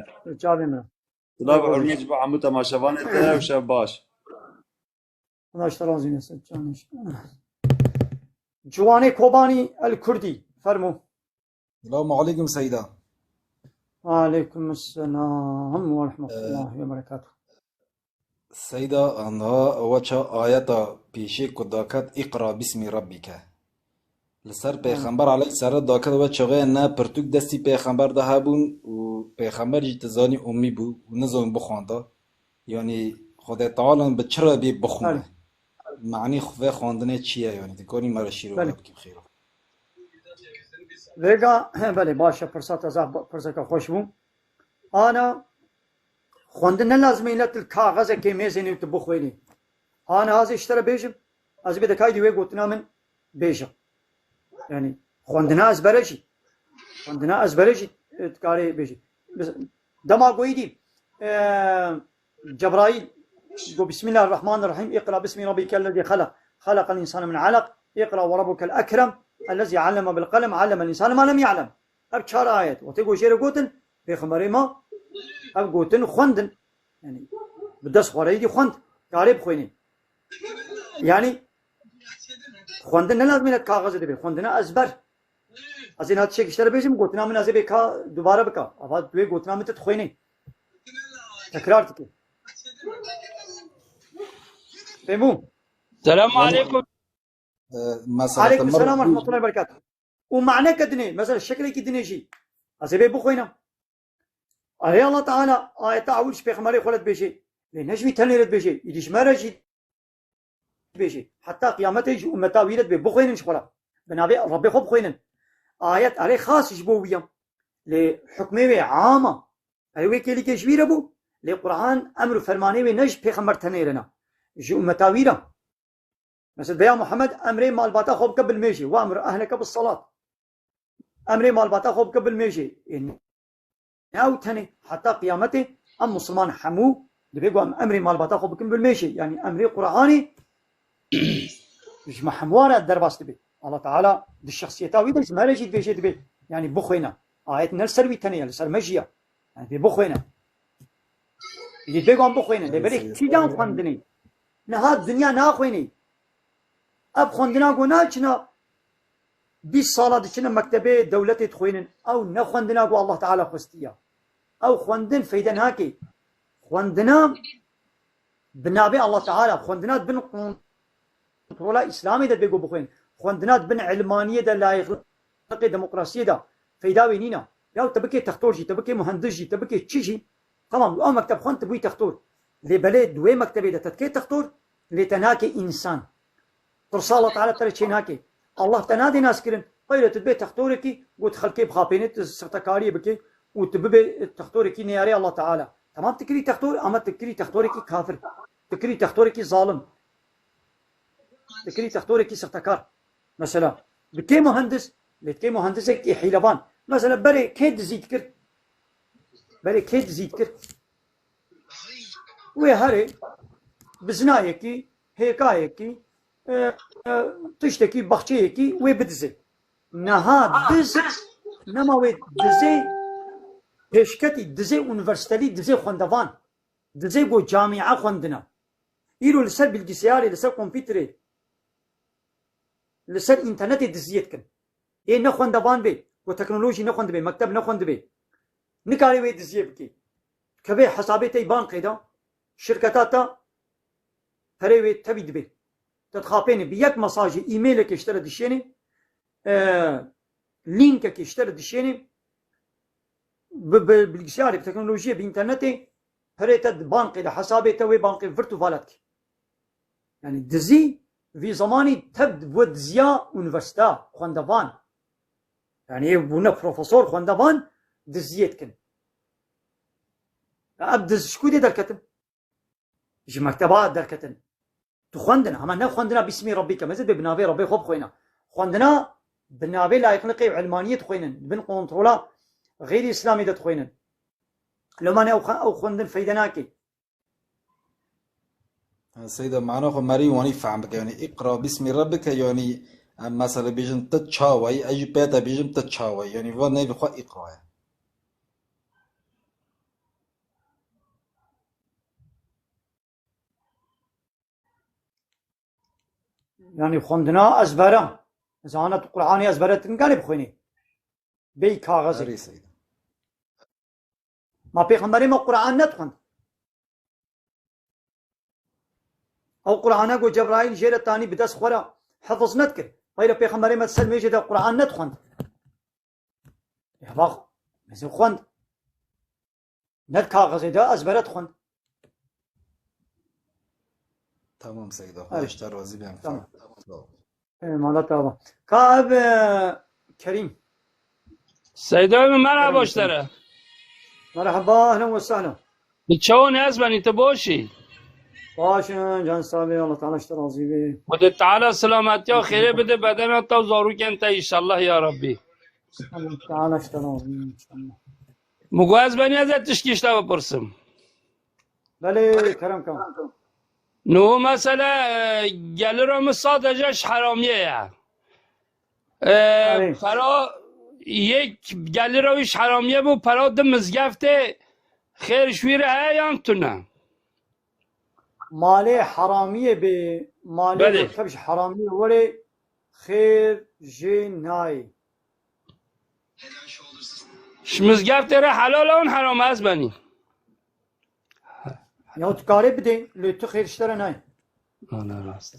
Silav, hurmet ji bo hemû temaşevanê te û şev baş. Xweda ji te razî be, ser çavên ji. Ciwanê Kobanî El Kurdî, fermo. Selamu aleykum Seyda. Aleykum selam ve rahmetullahi ve berekatuh. Seyda, anha we ça ayeta pêşê ku daket, "Îqra bismî rabbîke." Li ser Pêxember aleyhisselam daket, we çaxê ne pirtûk destî Pêxember de hebûn û Pêxember jî tu zanî ummî bû û nizanî bixwanda. Yanî Xwedê Teala bi çi re bê bixwîne? Belê. Manî xwe xwendinê çi ye yanî? Dikanî me re şîrove Belê. bikî bi xêr. Vêga, belê, baş e, pirsa te zaf ba-, pirseke xweş bû. Ana, xwendin ne lazim e îlla tu li kaxezekê mêzênî û tu bixwînî. Ana, ez ê ji te re bêjim, ez ê bê dekayî dî wê gotina min bêjim. Yanî, xwendina ezbere jî. Xwendina ezbere jî, e, dikarê bêjî. Dema goyî dî, e, Cebraîl got, "Bismillahirrahmanirrahîm, îqra bismî rabbîkellezî xelaq, xelaqel însane min eleq, îqra we rebbukel ekrem, ellezî alleme bil qelem, allemel însane ma lem ya'lem." Ev çar ayet. Wextê ku jê re gotin, Pêxemberê ma, ev gotin xwendin. Yanî, bi dest xwe re yî dî xwend, karê bixwînî. Yanî, xwendin ne lazim e kaxezê de bê, xwendina ezber. Ez ê niha tiştek ji te re bêjim, gotina min ez ê bê ka dubare bika. Ava tu wê gotina min tu dixwênî. Tekrar dike. Fehmû? Selamun aleyküm. Ee, mesela Aleyküm selam ve rahmetullahi ve berekatuhu. Û maneke dinê, mesela şekilekî dinê jî. Ez ê bê bixwînim. Erê Allah Teala ayeta ewil ji pêxemberê xwe re dibêje. Lê ne ji wî tenê re dibêje. Îdî ji me re jî dibêje. Heta qiyametê ji ummeta wî re dibê. Bixwînin ji xwe re. Bi navê Rabbê xwe bixwînin. Ayet erê xas ji bo wî ye. Lê hukmê wê am e. Erê wê kêlîkê ji wî re bû. Lê Quran emr û fermanê wê ne ji pêxember tenê re ne. Ji ummeta wî re. Mesela, ya Muhammed, emrê malbata xwe bike bilmêjê. We'mur ehleke bis-salat. Emrê malbata xwe bike bilmêjê. Ê, ne ew tenê, heta qiyametê em Musulman hemû dibê ku em emrê malbata xwe bikin bilmêjê. Yanî emrê Qur'anê ji me hemû re derbas dibe. Allah Teala di şexsiyeta wî de ji me re jî dibêje dibe. Yanî bixwêne. Ayet ne li ser wî tenê ye, li ser me jî ye. Yanî dê bixwêne. Dê bêguan bixwêne. Lê belê kîjan xwendinê? Niha dinya naxwênê. Ev xwendina ku naçine bîst sala diçine mektebê dewletê dixwênin. Ew ne xwendina ku Allah Teala xwestiye. Ew xwendin feyde nake. Xwendina bi navê Allah Teala, xwendina di bin kontrola Îslamê de dibê ku bixwên. Xwendina di bin ilmaniyê de, layîqliqê demokrasiyê de feyda wê nîne. Ya te bikê textor jî, te bikê muhendis jî, te bikê çi jî. Tamam, ew mekteb xwend, tu bûyî textor. Lê belê di wê mektebê de te dikê textor, lê te nakê însan. Tirsa Allah Teala te re çê nake. Allah te nadê naskirin. Qeyle tu dibê textorekî, got xelkê bixapêne, tu sextekariyê bikê û tu bibê textorekî neyarê Allah Teala. Tamam, tu kirî textor, ama tu kirî textorekî kafir. Tu kirî textorekî zalim. Tu kirî textorekî sextekar. Mesela, dikê muhendis, lê dikê muhendisekî hîlevan. Mesela, berê kê dizî dikir? Berê kê dizî dikir? Wê herê biznayekî, hêkayekî, e, e, tiştekî, baxçeyekî wê bidizê. Niha diz, nema wê dizê pêşketî, dizê unîversîtelî, dizê xwendevan, dizê ku camîa xwendine. Îro li ser bilgisayarê, li ser kompîterê, li ser înternetê diziyê dikin. Ê ne xwendevan bê, ku teknolojî ne xwendibê, mekteb ne xwendibê, nikarê wê diziyê bikê. Kevê hesabê te yî bankê de, şirketa te perê wê tevî dibê. Te dixapêne bi yek mesajê, e-mailekê ji te re dişêne, e, lînkekê ji te re dişêne, bi, bi bilgisayarê, bi teknolojiyê, bi înternetê, perê te di bankê de, hesabê te wê bankê virt û vala dikê. Yanî dizî vî zemanî tev bû diziya unîversîta, xwendevan. Yanî bûne profesor, xwendevan diziyê dikin. Ev diz ji ku dê derketin? Ji mekteba derketin. Tu xwendin, hema ne xwendina bîsmî Rabbîke, mezid be bi navê Rabbê xwe bixwêne. Xwendina bi navê layîqliqê û ilmaniyê dixwênin, di bin kontrola xeyrî Îslamî de dixwênin. Loma ne ew xwe-, ew xwendin feyde nake. Seyda, mana xwe merî wanî fehm bike. Yanî, "Îqra bismî rebbike", yanî, em mesela bêjin, "Ti çawa yî?" Ez jî pê te bêjim, "Ti çawa yî?" Yanî, va neyvê xwe îqra ye. Yanî xwendina ezbere. Zana tu Qur'anê ezbere tu nikarî bixwînî. Bêyî kaxezê. Erê Seyda. Ma pêxemberê me Qur'an nedixwend. Ew Qur'ana ku Cebraîl jê re tanî bi dest xwe re hifiz nedikir. Xeyre pêxemberê me di ser mêjê de Qur'an nedixwend. Ya bax, mezin xwend. Ne di kaxezê de ezbere dixwend. Tamam Seyda, Xwedê ji te razî be. Tamam. Sağ ol. Ê, mala te ava. Ka ev, e, Kerîm. Seyda Ömür, merhaba ji te re. Merhaba, ehlen ve sehlen. Tu çawa ne ez benî, tu baş î? Baş in, can sax bî, Allah Teala ji te razî bî. Xwedê Teala selametiya xêrê bide bedena te û zarokên te înşallah ya Rabbî. Allah Teala ji te razî bî, înşallah. Min got ez benî ez ê tişkî ji te bipirsim. Belê, kerem ke. Niho mesele, e, gelira min sadece ji heramiyê ye. E, Erê. Pera yek gelira wî ji heramiyê bû, pera di mizgeftê xêr ji wî re heye yan tune? Malê heramiyê bê, malê Belê. Mektev ji heramiyê were xêr jê nayê. Ji mizgeftê re helal e an heram e, ez benî. Ya tu karê bidê, lê tu xêr ji te re nayê. Wala rast.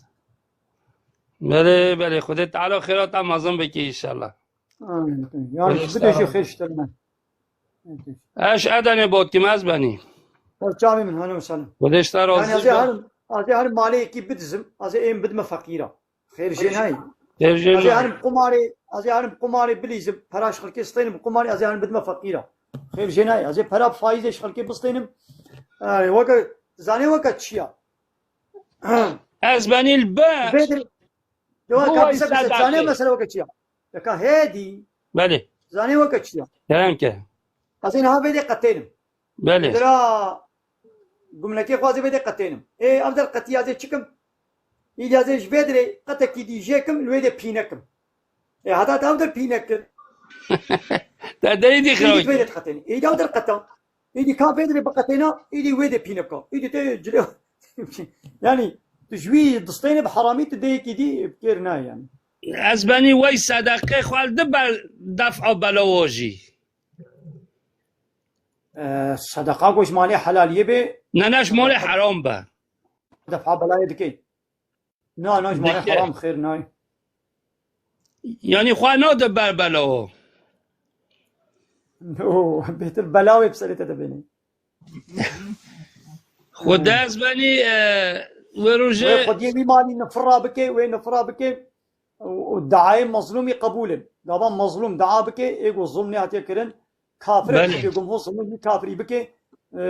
Belê, belê. Xwedê Teala xêra te mezin bike înşallah. Amin. Ya Xwedê ji bidê jî xêr ji te re nayê. Ez ji Edenê botkim, ez benî. Ser çavê min, hane mesela. Xwedê ji te razî be. Yani ez ê herim, ez ê herim malê yekî bidizim, ez ê êm bidime feqîra. Xêr jê nayê. Xêr jê nayê. Ez ê herim qumarê, ez ê herim qumarê bilîzim, pera ji xelkê stênim qumarê, ez ê herim bidime feqîra. Xêr jê nayê. Ez ê pera bi faîzê ji xelkê bistênim. Ay, weke, zanê weke çi ya? Ez benî li ber. Vê dir-, Dewa Bu ka vay dîsa kese, zanê sedaqê. Mesele weke çi ya? Deka hêdî. Belê. Zanê weke çi ya? Kerem ke. Ez ê niha vê dê qetênim. Belê. Dira gumlekê xwe ez ê vê dê qetênim. Ê, ev der qetî ez ê çikim? Îdî ez ê ji vê dirê qetekî dî jêkim, li wê dê pînekim. Ê, heta te ev der pînek kir. Te derî dî Îdî xew vê dê diqetênî. Îdî ev der qeta. Îdî ka vê dirê biqetêna, îdî wê dê pîneka. Îdî te cilê. Yani, tu ji wî distênê bi heramî, tu dê yekî dî bi kêr nayê yani. Ez benî wey sedeqê xwe li di ber def'a belawo jî. Ee, sedeqa ku ji malê helaliyê bê. Ne, ne, ji malê heram be. Def'a belayê dikê. Na, na, ji malê Dike. Heram xêr nayê. Yani xwe nade ber belawo. No, bêtir bela wê bi serê te de bêne. Xwedê ez benî, e, wê rojê Wê xwediyê wî malî nifira bike, wê nifira bike. Û, û diayê mezlûmî qebûl in. Gava mezlûm dua bike, ê ku zulm nehatiye kirin, kafir Belê. Bike, gumho zulmî kafirî bike, e,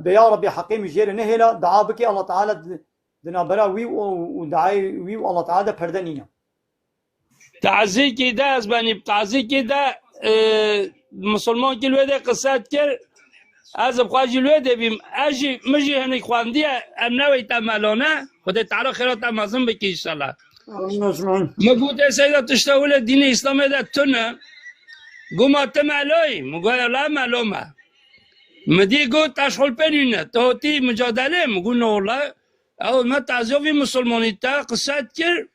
de ya Rabbî heqê min jê re nehêla, dua bike, Allah Teala di, di navbera wî û, û diayê wî û Allah Teala de perde nîne. Tazîkî de ez benî, tazîkî de, e, misilmankî li wê de qise dikir, ez bi xwe jî li wê de bîm. Ez jî, min jî hinek xwendiye, em neweyte melane, Xwedê Teala xêra te mezin bike înşallah. Amin, amin. Min got, "Ê Seyda, tişta wile dînê Îslamê de tune." Got, "Ma tu melayî?" Min got, "Ya la melo me." Min dî got, "Teşxul pê nîne, tu hatî micadelê?" Min got, "Ne wela." Ew me taziya vî misilmanî te qise dikir.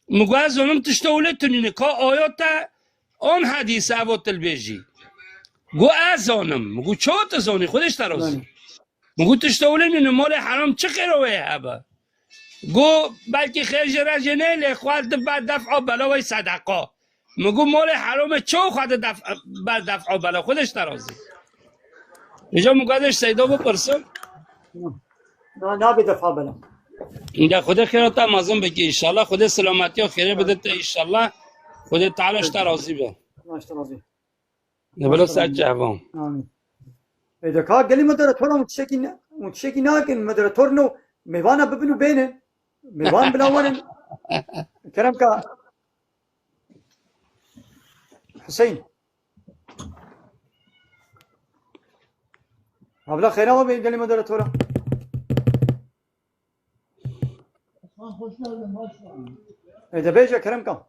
Min got, "Ez zanim tişta wile tu nîne, ka aya te an hedîse eva tu li bêjî." Got, "Ez zanim." Min got, "Çawa tu zanî? Xwedê ji te razî." Min got, "Tişta wile nîne, malê heram çi xêra wê hebe?" Got, "Belkî xêr ji re jê neyê, lê xwe di ber def'a bela wey sedeqa." Min got, "Malê heramê çawa xwe di def-, ber def'a bela? Xwedê ji te razî." Îja min got, "Ez ji Seyda bipirsim." Na, nabê defa bela. Înde Xwedê xêra te mezin bike înşallah. Xwedê selametiya xêrê bide te înşallah. Xwedê Teala ji te razî be. Allah ji te razî. Ne bela ser çavan. Amin. E, de ka gelî moderatora hûn tiştekî ne, hûn tiştekî nakin, moderator no, mêvana bibin û bênin. Mêvan bila werin. Kerem ka. Hüseyin. Abla xêra we gelî moderatora. Hoş geldin, hoş geldin. E, de bêje kerem ka.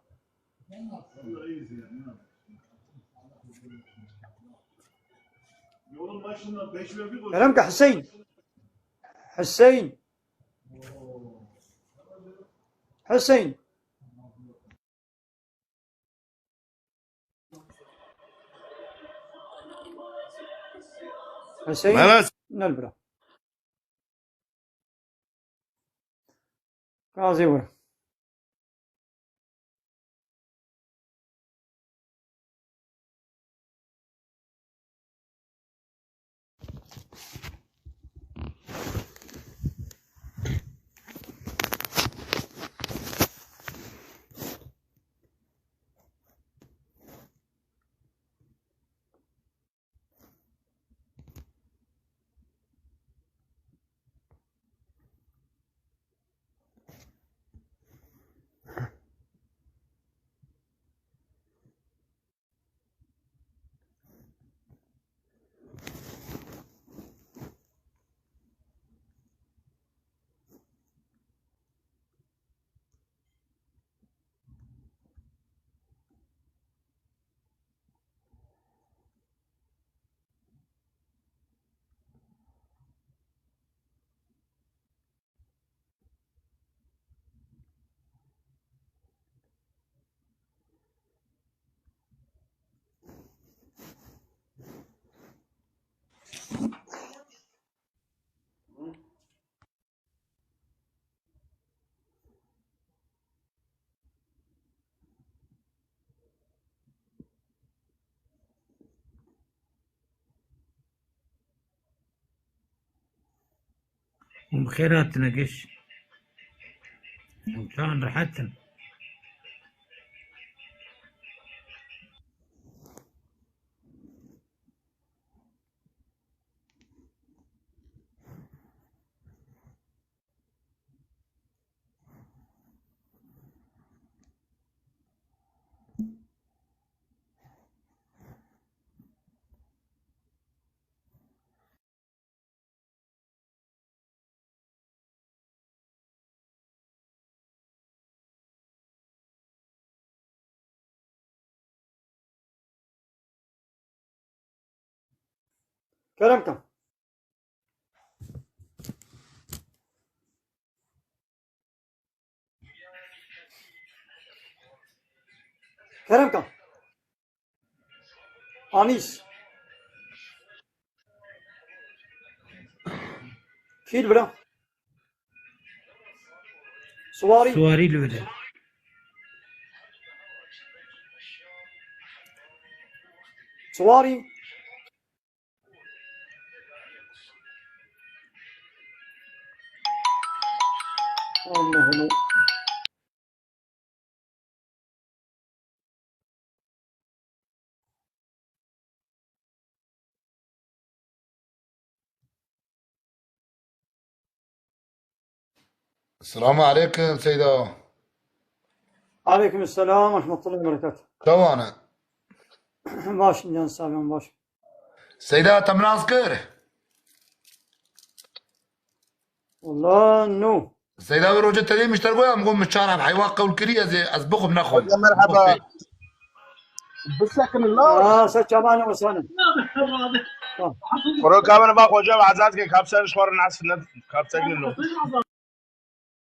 Kerem ka Hüseyin. Hüseyin. Hüseyin. Hüseyin. Meles. Nel bira. Gazê wir. Hûn bi xêr hatine giş. Hûn çawan rehet in. Kerem ke. Kerem ke. Anîs. Kî li vir e? Suwarî. Suwarî li vir e. Suwarî. Allah Allah. Selamu aleykum Seyda. Aleykum selam ve rahmetullahi ve berekatuhu. Çawan e? Baş, can sabim baş. Seyda, te min nas kir? Wala no. Seyda, wê rojê te dê min ji te re goya, min got, min çar heb heywan qewl kirî, ez ê, ez bixwim nexwim. Hoca, merhaba. Bisekin la. Aa, ser çavan û sanin. Kuro ka min ba hoca ve azad ke kapsen ji xwe re nas ne, kapsen lo.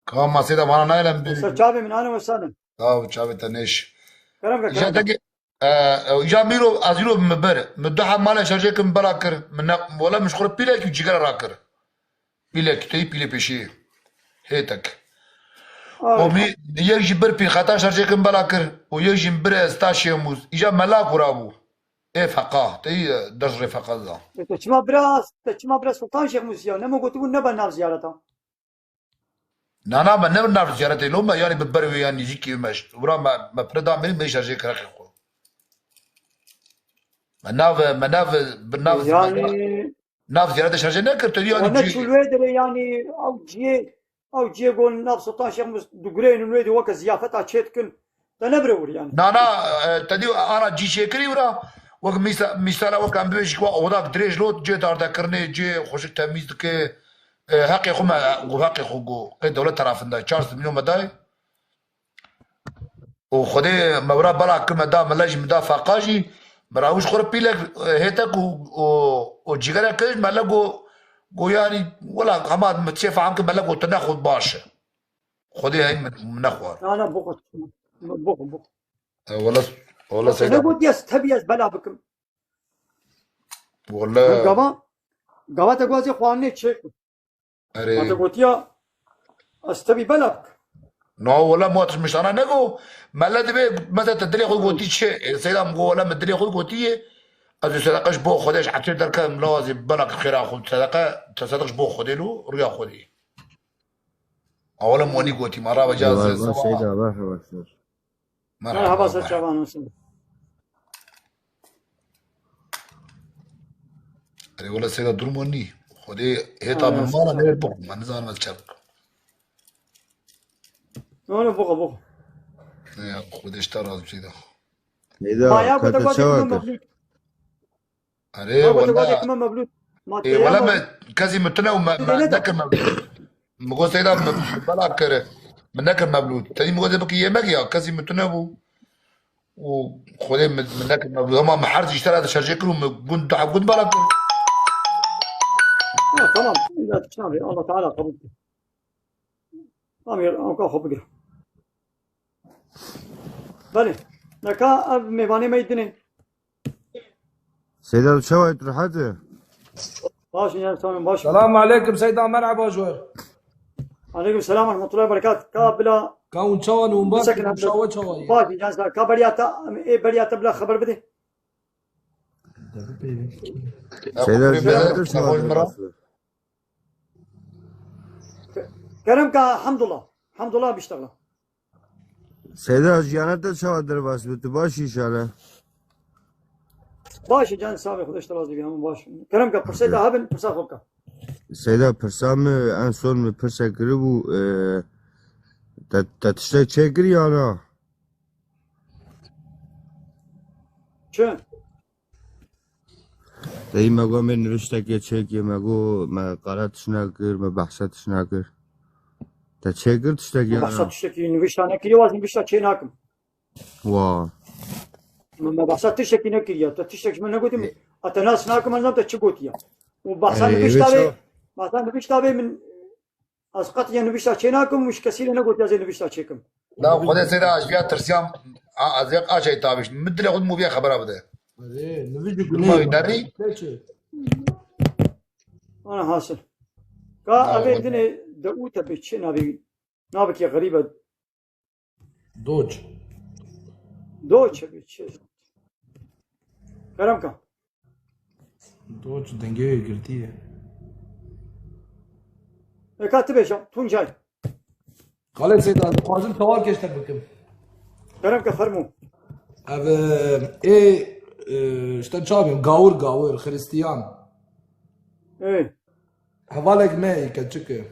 Ka ma Seyda vana nayê lem bir. Ser çavê min ane û sanin. Sağ ol, çavê te nêş. Kerem ke, kerem ke. Îja te ke, e, e, îja mîro, ez îro min bir. Min du heb malê şerjê kir, min bela kir. Min ne, wala min ji xwe re pîlek û cîgera rakir. Pîlek, teyî pîlê pêşî. Hêtek. Ay. O mî, yek jî bir pîl xeta şerjê kir, min bela kir. O yek jî bir esta Şêmûz. Îja mela kura bû. Ê feqa. Teyî, e, dest rê feqa da. E, te çima bira, te çima bira Sultan Şêmûz ya? Nema gotibû nebe nav ziyareta. Na, na, me ne nav ziyaretê lo me, yanî bi ber wê ya nêzîkî wê me ş-, wira me, me pire da mirî, me şerjê kir heqê xwe. Me nav, me nav, bi nav, yanî me nav ziyaretê şerjê nekir, tu yanî we ne cî- çû wê dirê, yanî ew ciyê, ew ciyê gon nav Sultan Şêmûz digureynin wê de weke ziyafeta çê dikin. Te nebire wir yanî. Na, na, e, te dî ana cî çêkirî wira, wek mîsa-, mîsala wek em bibêjî ki wa odak dirêj lot, cê dardekirinê, cê xweşik temîz dike, e, heqê xwe me, gu heqê xwe gu, qê dewlet tarafında çar sed milyon me dayê. Û Xwedê me wira bela kir me da, mele jî me da faqa jî, me rawij xwe re pîlek, e, hêtek û, û, û cîgerek kir, mele gu, gu yanî, wela hema me çê feham kir, mele gu te nexwit baş e. Xwedê hey min, min nexwar. Na, na, bixwe. Bixwe, bixwe. E, wele, wele Seyda. Ne gotiye ez tebî ez bela bikim. Wele. Gava, gava te gazê xwarinê çêk. Erê. Ma te gotiya ez tebî bela bikim. Na, wele ma tu miştana nego. Mele dibe, mesela te dilê xwe gotî çi? E, Seyda min go, wele min dilê xwe gotî ye. Ez ê sedeqe ji bo Xwedê ji etê derkem, lawazî bela ki xêra xwe sedeqe, te sedeq ji bo Xwedê lo, rûya Xwedê. Awalê monî gotî, ma rava caz. Merhaba Seyda, merhaba. Merhaba, merhaba, ser çavan olsun. Erê wele Seyda, durum o nî. Xwedê hêta min mala ne bixwim, ma nizanim ez çi bikim. Wele bixwe, bixwe. Ne ya, Xwedê ji te razî Seyda. Seyda, kete çawa kir? Erê, wele. Ê, wele me kesî min tune û me, me nekir mevlûd. Min got Seyda, min bela kir. Min nekir mevlûd. Tedî min got bikî yemek ya. Kesî min tune bû. Û Xwedê min, min nekir mevlûd. Hema min her zî ji te re şerjê kir û min gund, daha gund bela kir. Ha, tamam. Allah Teala kabul kir. Tamam, ya, anka xwe bigire. Belê. Neka ev mêvanê me yê dinê. Seyda, tu çawa yî, tu rehet î? Baş in, ya, tamam, baş. Selamu aleykum Seyda, merhaba ji we. Aleykum selam ve rahmetullahi ve berekat. Ka bila. Ka hûn çawa ne, hûn baş in, hûn şawe çawa ye? Baş in, ya, ka beriya te, ê beriya te bila xeber bide. Seyda, ziyaret çawa ye? Xwedê min ra. Aslı. Kerem ka, Hamdullah. Hamdullah biştexla. Seyda, jiyana te çawa derbas bi? Tu baş î şale? Baş e can, sağ ol, Xwedê ji te razî be, hemû baş. Kerem ka, pirsê te hebin, pirsa xwe bike. Seyda, pirsa min, en son min pirse kiribû, e, te, te tiştek çêkir ya na? Çi? Dayî me got, me niviştekê çêkê, me got, me qala tişt nekir, me behsa tişt nekir. Te çêkir tiştek ya Behsa na? tiştekî nivişta nekiriye, waz nivişta çê nakim. Wa. Me, me behsa tiştekî nekiriye. Te tiştek ji min negotî min. A te nas nakim, ez nam te çi gotiye. Û behsa Ê, nivişta êvê vê, ça? behsa nivişta vê min, ez qet ya nivişta çê nakim û ji kesî re negotiye ez ê nivişta çêkim. La Xwedê Seyda, ez ji ya tirsiyam, a, ez yek aşay tavişt. Min dilê xwe mûviye xebera bide. Erê, nivî ji Duma gunê. nerî? Ne çi? Ana hasil. Ka Ha, evê o- dinê de û te bi çi nabî, nabikê xerîbe. Doç. Do çi bi çi? Kerem ka. Doç dengê wê girtiye. E ka ti bêje, Tuncay. Xalê Seyda, dixwazim tewar kêşte bikim. Kerem ka, fermo. Ev, e, ê, e, işte çabim, gawir gawir, Hristiyan. Ê, Hevalek me yê keçik e.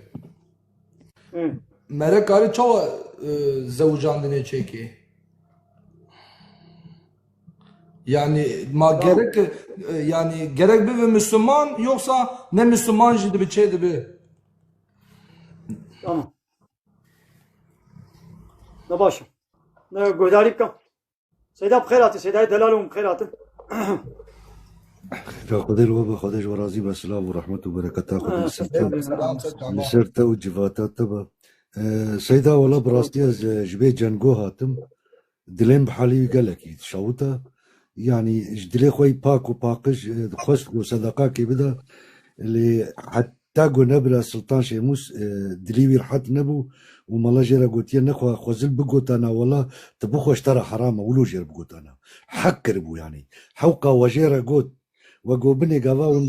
ê. Mere karî çawa, e, zewicandinê çêkê? Yani ma gerek, e, yani gerek bibe Müslüman, yoksa ne Müslüman jî dibi çê dibi? Tamam. Ne baş e. Ne guhdarî bike. Seyda bi xêr hatî, Seydayê delal û bi xêr hatin. Ka Xwedê li we be, Xwedê ji we razî be, silav û rehmet û bereketa Xwedê li ser te, Selam, selam. li ser te û civata te be. Ee, Seyda, wela bi rastî ez, e, ji vê cengo hatim. Dilê min bi halî wî gelekî dişewite. Yanî ji dilê xwe yî pak û paqij, e, dixwest ku sedaqakê bide. Lê heta ku nebira Sultan Şêmûs, e, dilî wî rihet nebû û mala jê re gotiye, nexwe xwezil bigotana, wela tu bixwe ji te re heram e, wilo jê re bigotana. Hek kiribû yanî. Hewqa we jê re got, we got binê gava hûn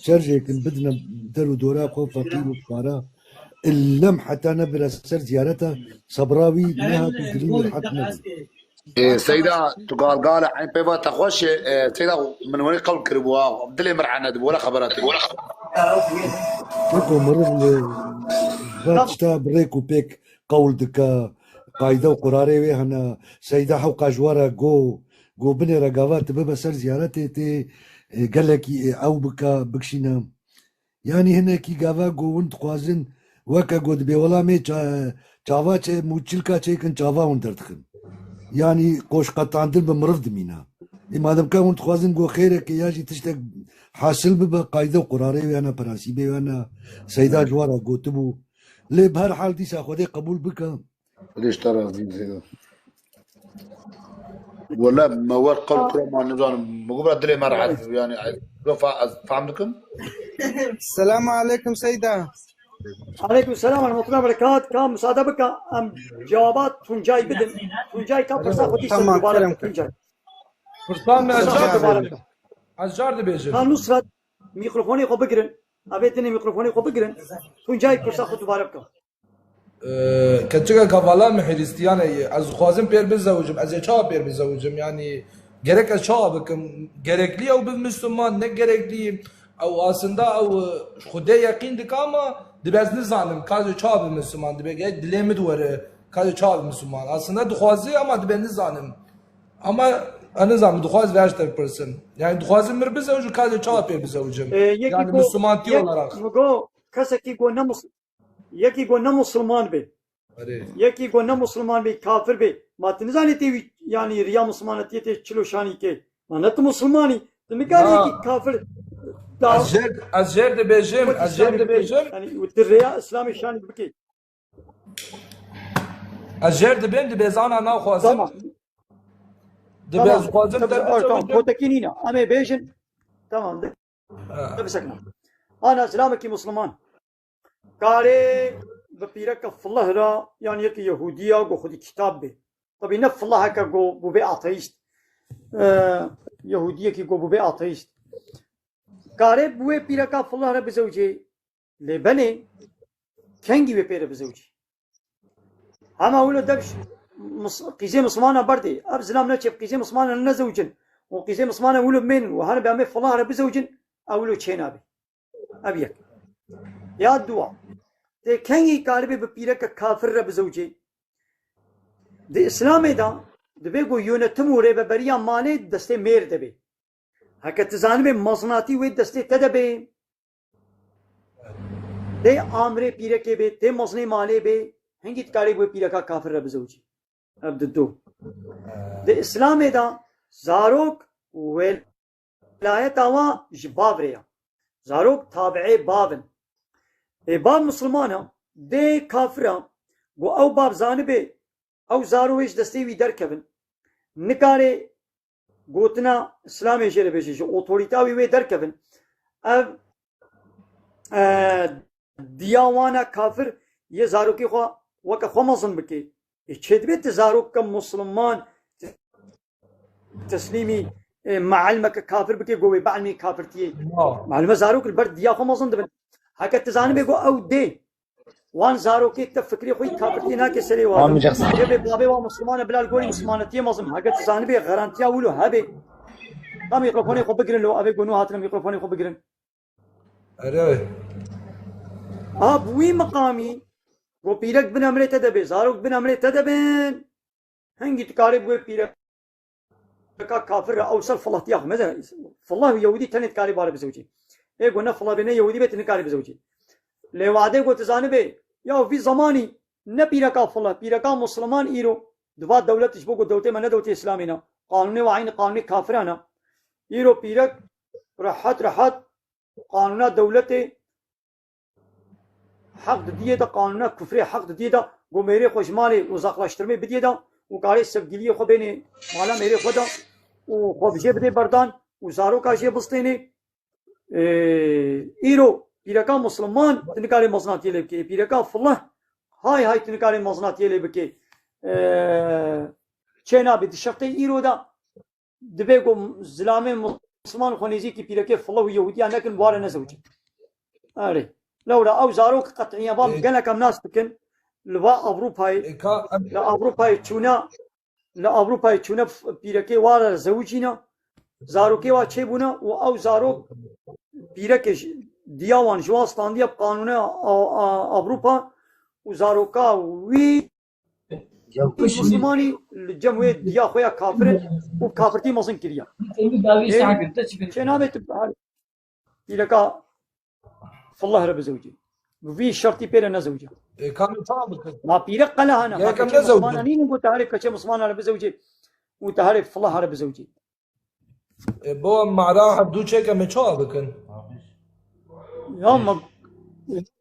ser jêkin bidine der û dora xwe feqîr û fukara. Illem heta nebire ser ziyarete, sebra wî nehat û dilî wî rihet nebû. Ê, Seyda, tu galgal e, eyn pê va te xweş e. Ê, Seyda, min werî qewl kiribû, ha. Dilê min rehet nebû, wela xebera te. Weko meriv li va tişta bi rêk û pêk qewl dike, qayde û qurarê wê hene. Seyda hewqa ji we re go, go binê re gava tu bibe ser ziyaretê tê, e, gelekî, e, ew bike, bikişîne. Yanî hinekî gava go hûn dixwazin, weke go dibê, wela mê ça-, çava çê, mûçilka çêkin, çava hûn derdixin. Yanî qoşqetandin bi miriv dimîne. Ê madem ka hûn dixwazin go xêreke ya jî tiştek hasil bibe, qayde û qurarê wê hene, prensîbê wê hene, Seyda ji we re gotibû. Lê bi her hal dîsa Xwedê qebûl bike. Xwedê ji te razî be, Seyda. Wele me wer qewl kira, ma nizanim. Me got, dilê me rehet bû, yani, ez, ez fehm dikim. Selamu aleykum Seyda. Aleykum selam ve rahmetullah ve berekat. Ka müsaade bike, em cevaba Tuncay bidin. Tuncay, ka pirsa xwe dîsa Tamam, dubare kerem bike, Tuncay. Pirsan me ez Pirsa car xwe dubare dibêjim. bike. Ez car dibêjim. Ka Nusret, mikrofonê xwe bigirin. Evê dinê mikrofonê xwe bigirin. Tuncay, pirsa xwe dubare bike. Ee, keçika kavala min Hristiyan e. Ez dixwazim pêr bizewicim. Ez ê çawa pêr bizewicim? Yani gerek ez çawa bikim? Gerekli ew bi Müslüman, ne gerekli? Ew aslında ew, e, Xwedê yeqîn dike ama dibe ez nizanim. Ka ez çawa bi Müslüman dibe? Gerek dilê min were. Ka ez çawa bi Müslüman? Aslında dixwazi ama dibe nizanim. Ama ez nizanim, dixwaz ver ji te bipirsim. Yani dixwazim mir bizewicim, ka ez çawa pêr bizewicim? Ee, yekî Yani go, Müslümanti yek, olarak. mi go, kesek go ne mus-, yekî go ne musulman be. Erê. Yekî go ne musulman be, kafir be. Ma tu nizanî tê wî, yani riya musulmanetiyê tê çilo şanî ke. Ma ne tu musulmanî. Tu nikarî Na. Yekî kafir da Ez jêr, ez jêr dibêjim, Hikûmet ez jêr Îslamê bikê. Dibêjim. Yani tu rêya Îslamê şanî bikê. Ez jêr dibêm, dibê zana naxwazim. Tamam. Dibê ez xwazim Tabii, te tamam. bibêjim. Kotekî nîne. Em ê bêjin. Tamam. Ha. Te bisekne. Ana zilamekî musulman. Karê bi pîreke filih ra, yan yekî Yehûdiya go xwedî kitab bê. Tabî ne filiheke go bûbê ateîst. Ee, Yehûdiyekî go bûbê ateîst. Karê bi wê pîreka filih re bizewicê. Lê benê Kengî wê pê re bizewicî? Hema wilo dev ş-, mis-, qîzê mislimana berdê. Ev zilam neçê bi qîzê mislimana nezewicin. Û qîzê mislimana wilo bimênin. Û hene bi em ê filah re bizewicin. Ew wilo çê nabe. Ev yek. Ya dua. Tê kengî karibê bi pîreke kafir re bizewicê? Di Îslamê de dibe ku yönetim û rêveberiya malê destê mêr de be. Heke tu zanibê mezinatî wê destê te de be. Tê amrê pîrekê bê, tê mezinê malê bê, hingî dikarê bi wê pîreka kafir re bizewicî. Ev di du. Di Îslamê de zarok welayeta wa ji bav re ye. Zarok tabiê bav in. Ê bav misilman e, dê kafir e, ku ew bav zanibê, ew zaro wê ji destê wî derkevin. Nikare gotina Îslamê jê re bêje, ji otorîta wî wê derkevin. Ev, e, diya wan e kafir, yê zarokê xwe weke xwe mezin bike. Ê çê dibe tu zarokeke musliman teslîmî, e, mealimeke kafir bike, go wê bielmê kafirtiyê. Wa. Mealime zarok li ber diya xwe mezin dibin. Heke tu zanibê go ew dê, wan zarokê te fikrê xwe yî kafirtiyê nake serê wan. Cebê babê wan misliman e, bila li gorî mislimanetiyê mezin. Heke tu zanibê garantiya wilo hebe. Ta mîkrofonê xwe bigirin lo, evê go nû hatine mîkrofonê xwe bigirin. Erê. A bi wî miqamî, go pîrek bin emrê te de bê, zarok bin emrê te de bin. Hingî dikarê bi wê pîreka kafir re ew ser filahtiya xwe meze. Filah û yewidî tenê dikarê bare bizewicê. Ê go ne filah bê ne yewidî bê tu nikarê bizewicê. Lê wadê go tu zanibê, ya vî zemanî ne pîreka filah, pîreka musliman îro diva dewlet ji bo ku dewletê me ne dewletê Îslamê ne. Qanûnê wa eynî qanûnê kafiran e. Îro pîrek rehet rehet qanûna dewletê heq didiyê de, qanûna kufrê heq didiyê de, ku mêrê xwe ji malê uzaklaştırmê bidiyê de û karê sevgiliyê xwe bênê mala mêrê xwe de û xwe bi jê bidê berdan û zaroka jê bistênê. Ee, îro pîreka musliman tu nikarê mezinatiyê lê bikê. Pîreka fileh hay hay tu nikarê mezinatiyê lê bikê. Ee, çê nabê di şertê îro de dibe ku zilamê misliman xwe nêzîkî pîrekê fileh û yehûdiyan nekin, ware nezewicin. Erê. Lewra ew zarok qet'iyen van Ê- gelek em nas dikin. Li va Ewropayê, Ê ka em li Ewropayê çûne, li Ewropayê çûne f-, pîrekê ware zewicîne. Zarokê wa çêbûne û ew zarok pîrekê ji, diya wan ji wan standiye bi qanûna a, a, Ewropa û zaroka wî Mislimanî li cem wê diya xwe ya kafir in û kafirtî mezin kiriye. Ê, çê nabê tu pîreka fillah re bizewicî. Bi vî şertî pê re nezewicî. Ê, ka em çawa bikin? Ma pîrek qeleha ne. Yekem nezewicî. Mislimana nînin ku te herê keçê mislimana re bizewicî û te herê fillah re bizewicî. E, bo em mara hevdû çêke me çawa bikin? Ya me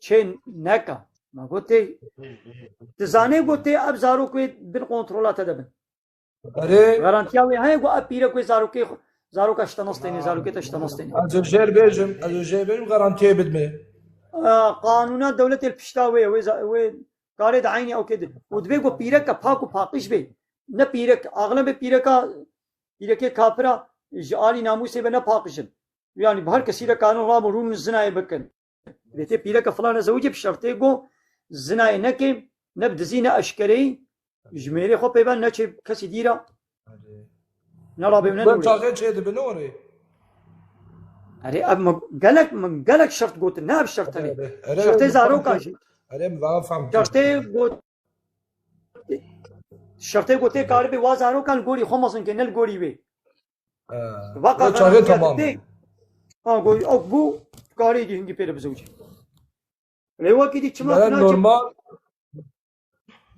çê neka. Me gotê, tu zanê gotê ev zarok wê bin kontrola te de bin. Erê. Garantiya wê heye ku ev pîrek wê zarokê xwe, zaroka ji te nestênê, zarokê te ji te nestênê. Ez ê jêr bêjim, ez ê jêr bêjim, garantiyê bidme. E, qanûna dewletê li pişta wê ye, wê za-, wê karê di eynî ew kê di. Û divê ku pîreke pak û paqij bê. Ne pîrek, axlebê pîreka, pîrekê kafira ji alî namûsê ve ne paqij in. Yanî bi her kesî re karin rabin rûn zinayê bikin. Divê tê pîreke filan re zewicê bi şertê ku zinayê neke, ne bi dizî ne eşkereyî, ji mêrê xwe pê ve neçê kesî dî re. Erê. Ne rabê ne Ber nûrê. Çaxê çê dibin orê. Erê, ev min gelek, min gelek şert gotin, ne ev şert tenê. Erê, erê, Şertê ew zaroka tamam. Jî. Erê, min va fam. Şertê got-, şertê gotê karibê wa zarokan li gorî xwe mezin ke, ne li gorî wê. Ee, Vaka ve çaxê karibê tamam. Tê. Ha, go-, ok bû, karê dî hingî pê re bizewicî. Lê wekî dî çima Me tu naçî normal,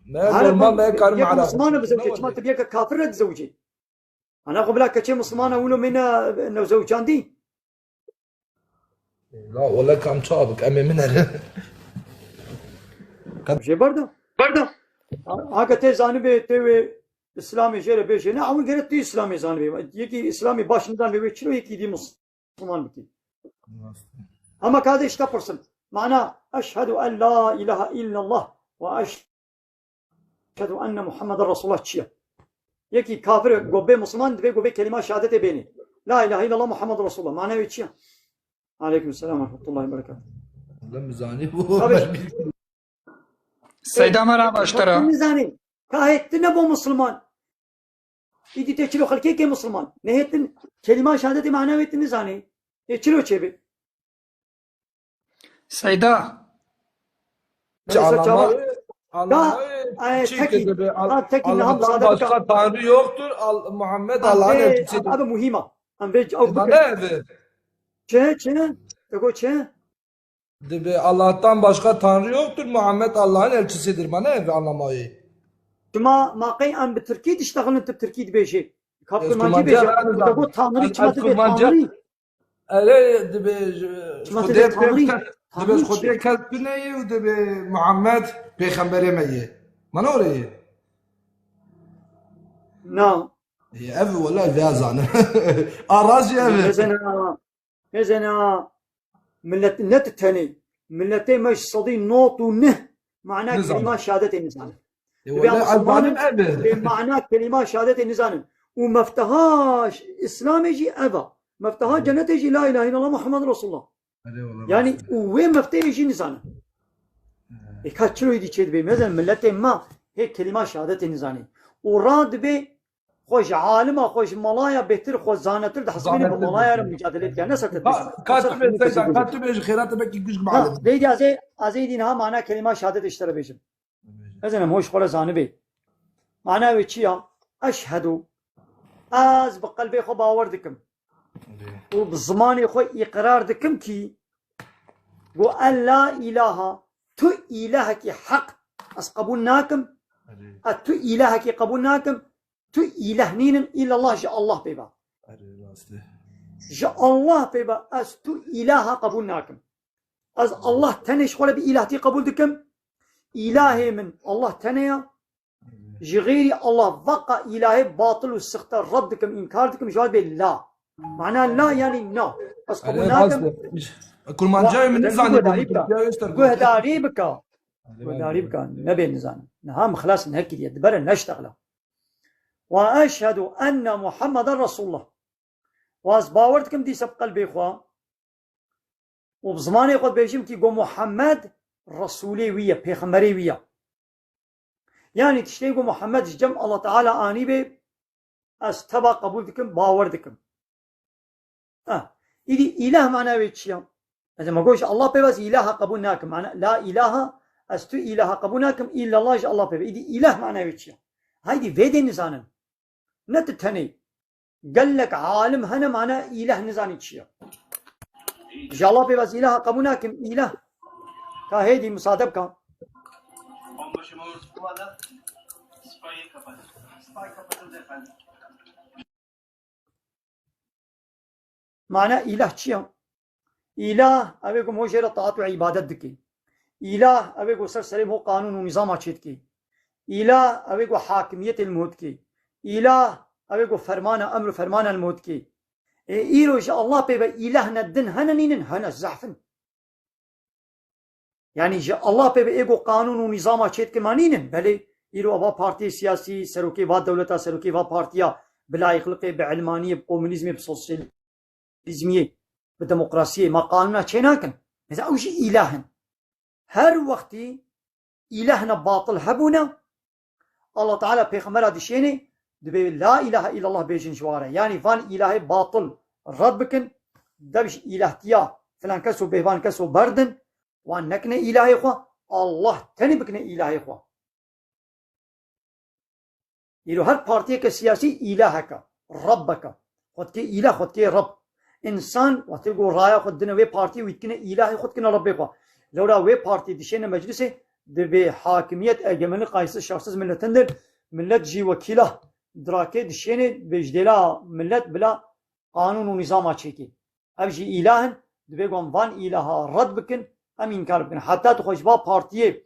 me Hare normal, bak, me karim yek Arap. Mislimana bizewicê, çima tu yek kafir re dizewicê? Ana xwe bila keçê Mislimana wilo me ne, ne zewicandî. La wele kam çawa bik, em ê min ere. Jê berda. Berda. Ha, haka tê zanibê tê wê Îslamê jê re bêjê. Ne, ew gere tu Îslamê zanibê. Yekî Îslamê baş nizanibê wê çilo yekî dî Mis-, Misliman bikî. Ama ka dê ji te pirsin. Mana, "Eşhedü en la ilahe illallah ve eşhedü enne Muhammeden Resulullah" çi ye? Yekî kafir go bê Misliman, divê go bê kelîma şehadetê bênê. "La ilahe illallah Muhammeden Resulullah." Mana wê çi ye? Aleyküm selam ve rahmetullahi ve berekatuhu. Lem zanî bu. Tabii. Seyda, merhaba ji te re. Nizanî. Ka hê tu ne bo Musulman. Îdî tê çilo xelkê ke Musulman. Nehêtin kelîma şehadetê mana wê tu nizanî. Ê çilo çêbe. Seyda. Çi Mesela Allama, çawa- Allama, Ya, e, çi tekî, ki dibe, Al- ha, tekî niha Allah'tan müsaade başka bika. Tanrı yoktur, Al- Muhammed Allah'ın Abi, elçisidir. Abi muhîma. Em vê ew E, bana bike. Evi. Çi, çi? Te got çi? Dibe, Allah'tan başka Tanrı yoktur, Muhammed Allah'ın elçisidir. Bana evi anlamayı. Çima ma qey em bi tirkî diştexilin, tu bi tirkî dibêjî? Ka bi Ez kurmancî kurmancî bêje, yani tu te got Tanrî, çima tu bê Tanrî? Erê, dibe, Çima tu Xwedê dê Tanrî? Dibe Tanrî Xwedê çi? Kes tu ne ye û dibe Muhammed pêxemberê me ye. Mana orê ye. Na. Ye, ev wela vê zanim. Arazî ev. Hêzena, hêzena millet ne tu tenê. Milletê me ji sedî not û neh mana Nizam. Kelîma şehadetê nizanin. E, Dibê wele Musulmanin, ez zanim ev e. Dibê mana kelîma şehadetê nizanin. Û mefteha ş-, Îslamê jî ev e. Mefteha Hı. Cenetê jî la ilahe illallah Muhammed Resulullah. Erê wele Yani rast e. Û wê mefteyê jî nizanin. Hı. E ka çilo êdî çê dibê? Mezen milletê me hê kelîma şehadetê nizanî. Û ra dibê xwe ji alima, xwe ji malaya bêtir, xwe zanetir dihesibîne bi Zanetir malaya re dihesibîne. Mucadele dike. Ne ser te Ka-, dibêjim. Ka Ne ser tu bê, xwe Seyda, dibêjim. Ka tu bê ji xêra te belkî guş Ha, bimale. Dêdî ez ê, ez ê dî niha mana kelîma şehadetê ji te re bêjim. Ez ê nem hoş xwe re zanibê. Mana wê çi ya? Eşhedû. Ez bi qelbê xwe bawer dikim. Û bi zimanê xwe îqrar dikim kî go en la ilaha, tu îlahekî heq ez qebûl nakim. Ez tu îlahekî qebûl nakim. Tu îlah nînin, îllallah ji Allah pê be. Erê, rast e. Ji Allah pê be, ez tu îlaha qebûl nakim. Ez Allah tenê ji xwe re bi îlahtî qebûl dikim. Îlahê min Allah tenê ya. Ji xeyrî Allah veqa îlahê batil û sixte red dikim, înkar dikim, ji wan bê la. Mana la yani na. Ez qebûl Erê, rast nakim. E. Kurmancayê Wa-, min nizanî guhdarî bû, bika. Tirkiye wê ser Guhdarî bika. Erê, Guhdarî rast. Bika. Nebê nizanim. Niha min xilas nekiriye. Dibere neştexla. Wa eşhedû enne Muhammeden Resulullah. Wa ez bawer dikim dîsa bi qelbê xwe û bi zimanê xwe dibêjim kî go Muhammed Resûlê wî ye, pêxemberê wî ye. Yani tiştê go Muhammed ji cem Allah Teala anî bê, ez teba qebûl dikim, bawer dikim. Ha, îdî îlah mana wê çi ya? Ez ema goş Allah pê bes îlaha qebûl nakim. Mana la ilaha, ez tu îlaha qebûl nakim, illallah ji Allah pê be. Îdî îlah mana wê çi ya? Haydî vê dê nizanin. Ne tu tenê. Gelek alim hene mana îlah nizanî çi ya. Ji Allah pê bes îlaha qebûl nakim, îlah. Ka hêdî musade bika. Mana îlah çi ya? Îlah, ew ê ku mo jê re taat û îbadet dike. Îlah, ew ê ku ser serê mo qanûn û nîzama çêdike. Îlah, ew ê ku hakimiyetê li mo dike. Îlah, ew ê ku fermana, emr û fermana li mo dike. Ê îro ji Allah pê ve îlah ne din hene nînin, hene zehf in. Yani ji Allah pê ve ê ku qanûn û nîzama çêdike ma nînin. Belê îro eva partiyê siyasî, serokê va dewleta, serokê va partiya bi layîqliqê, bi ilmaniyê, bi komunîzmê, bi sosyalîzmiyê, bi demokrasiyê ma qanûna çê nakin. Mesela ew jî îlah in. Her wextî îlahna batil hebûne, Allah Teala pêxembera dişênê, dibê la ilahe illallah bêjin ji ware. Yani van îlahê batil red bikin, dev ji îlahtiya filan kes û bêvan kes û berdin, wan nekine îlahê xwe, Allah tenê bikine îlahê xwe. Îro her partiyeke siyasî îlaheke, rebbeke. Xwe dikê îlah, xwe dikê reb. Însan, wextê ku raya xwe didine wê partiyê, wî dikine îlahê xwe, dikine rebbê xwe. Lewra wê partiyê dişêne meclisê, dibê hakimiyet, egemenlik qaysiz şahsiz milletindir. Millet jî wekîla dirakê dişêne, dibê ji dêla millet bila qanûn û nîzama çêkê. Ev jî îlah in, dibê ku em van îlaha red bikin, em înkar bikin. Heta tu xwe ji va partiyê,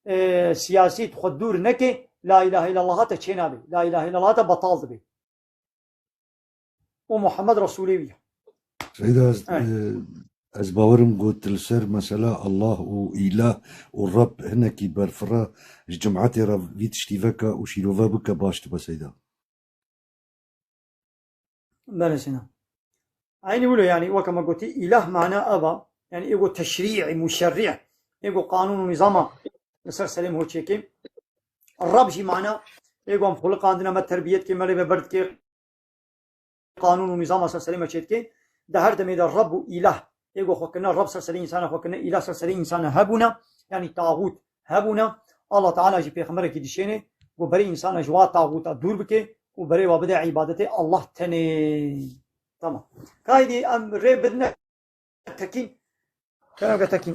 e, siyasî tu xwe dûr nekê, la ilahe illallah te çênabe. La ilahe illallah te betal dibe. Û Muhammed Resûlê wî ye. Seyda, ez, Evet. E, ez bawerim got li ser mesela Allah û îlah û Reb hinekî berfira ji cimetê re vî tiştî veke û şîrove bike baş dibe Seyda. Belê Sina. Eynî wilo yani weke me gotî îlah mana ev a. Yani ê got teşrî, muşerrî. Ê got qanûn û nîzama li ser serê me ho çêkê. Reb jî mana, ê ku em xuliqandine me terbiyet kê, me lê ve berdikê, qanûn û nîzama ser serê me çêdikê. Di her demê de Reb û îlah, ê ku xwe kirine Reb ser serê însana, xwe kirine îlah ser serê însana hebûne, yanî taxût hebûne. Allah Teala jî pêxemberekî dişêne ku berê însana ji wa taxûta dûr bike û berê wa bide îbadetê Allah tenê. Tamam. Kaydî em rê bidine Tekîn. Kayê Tekîn.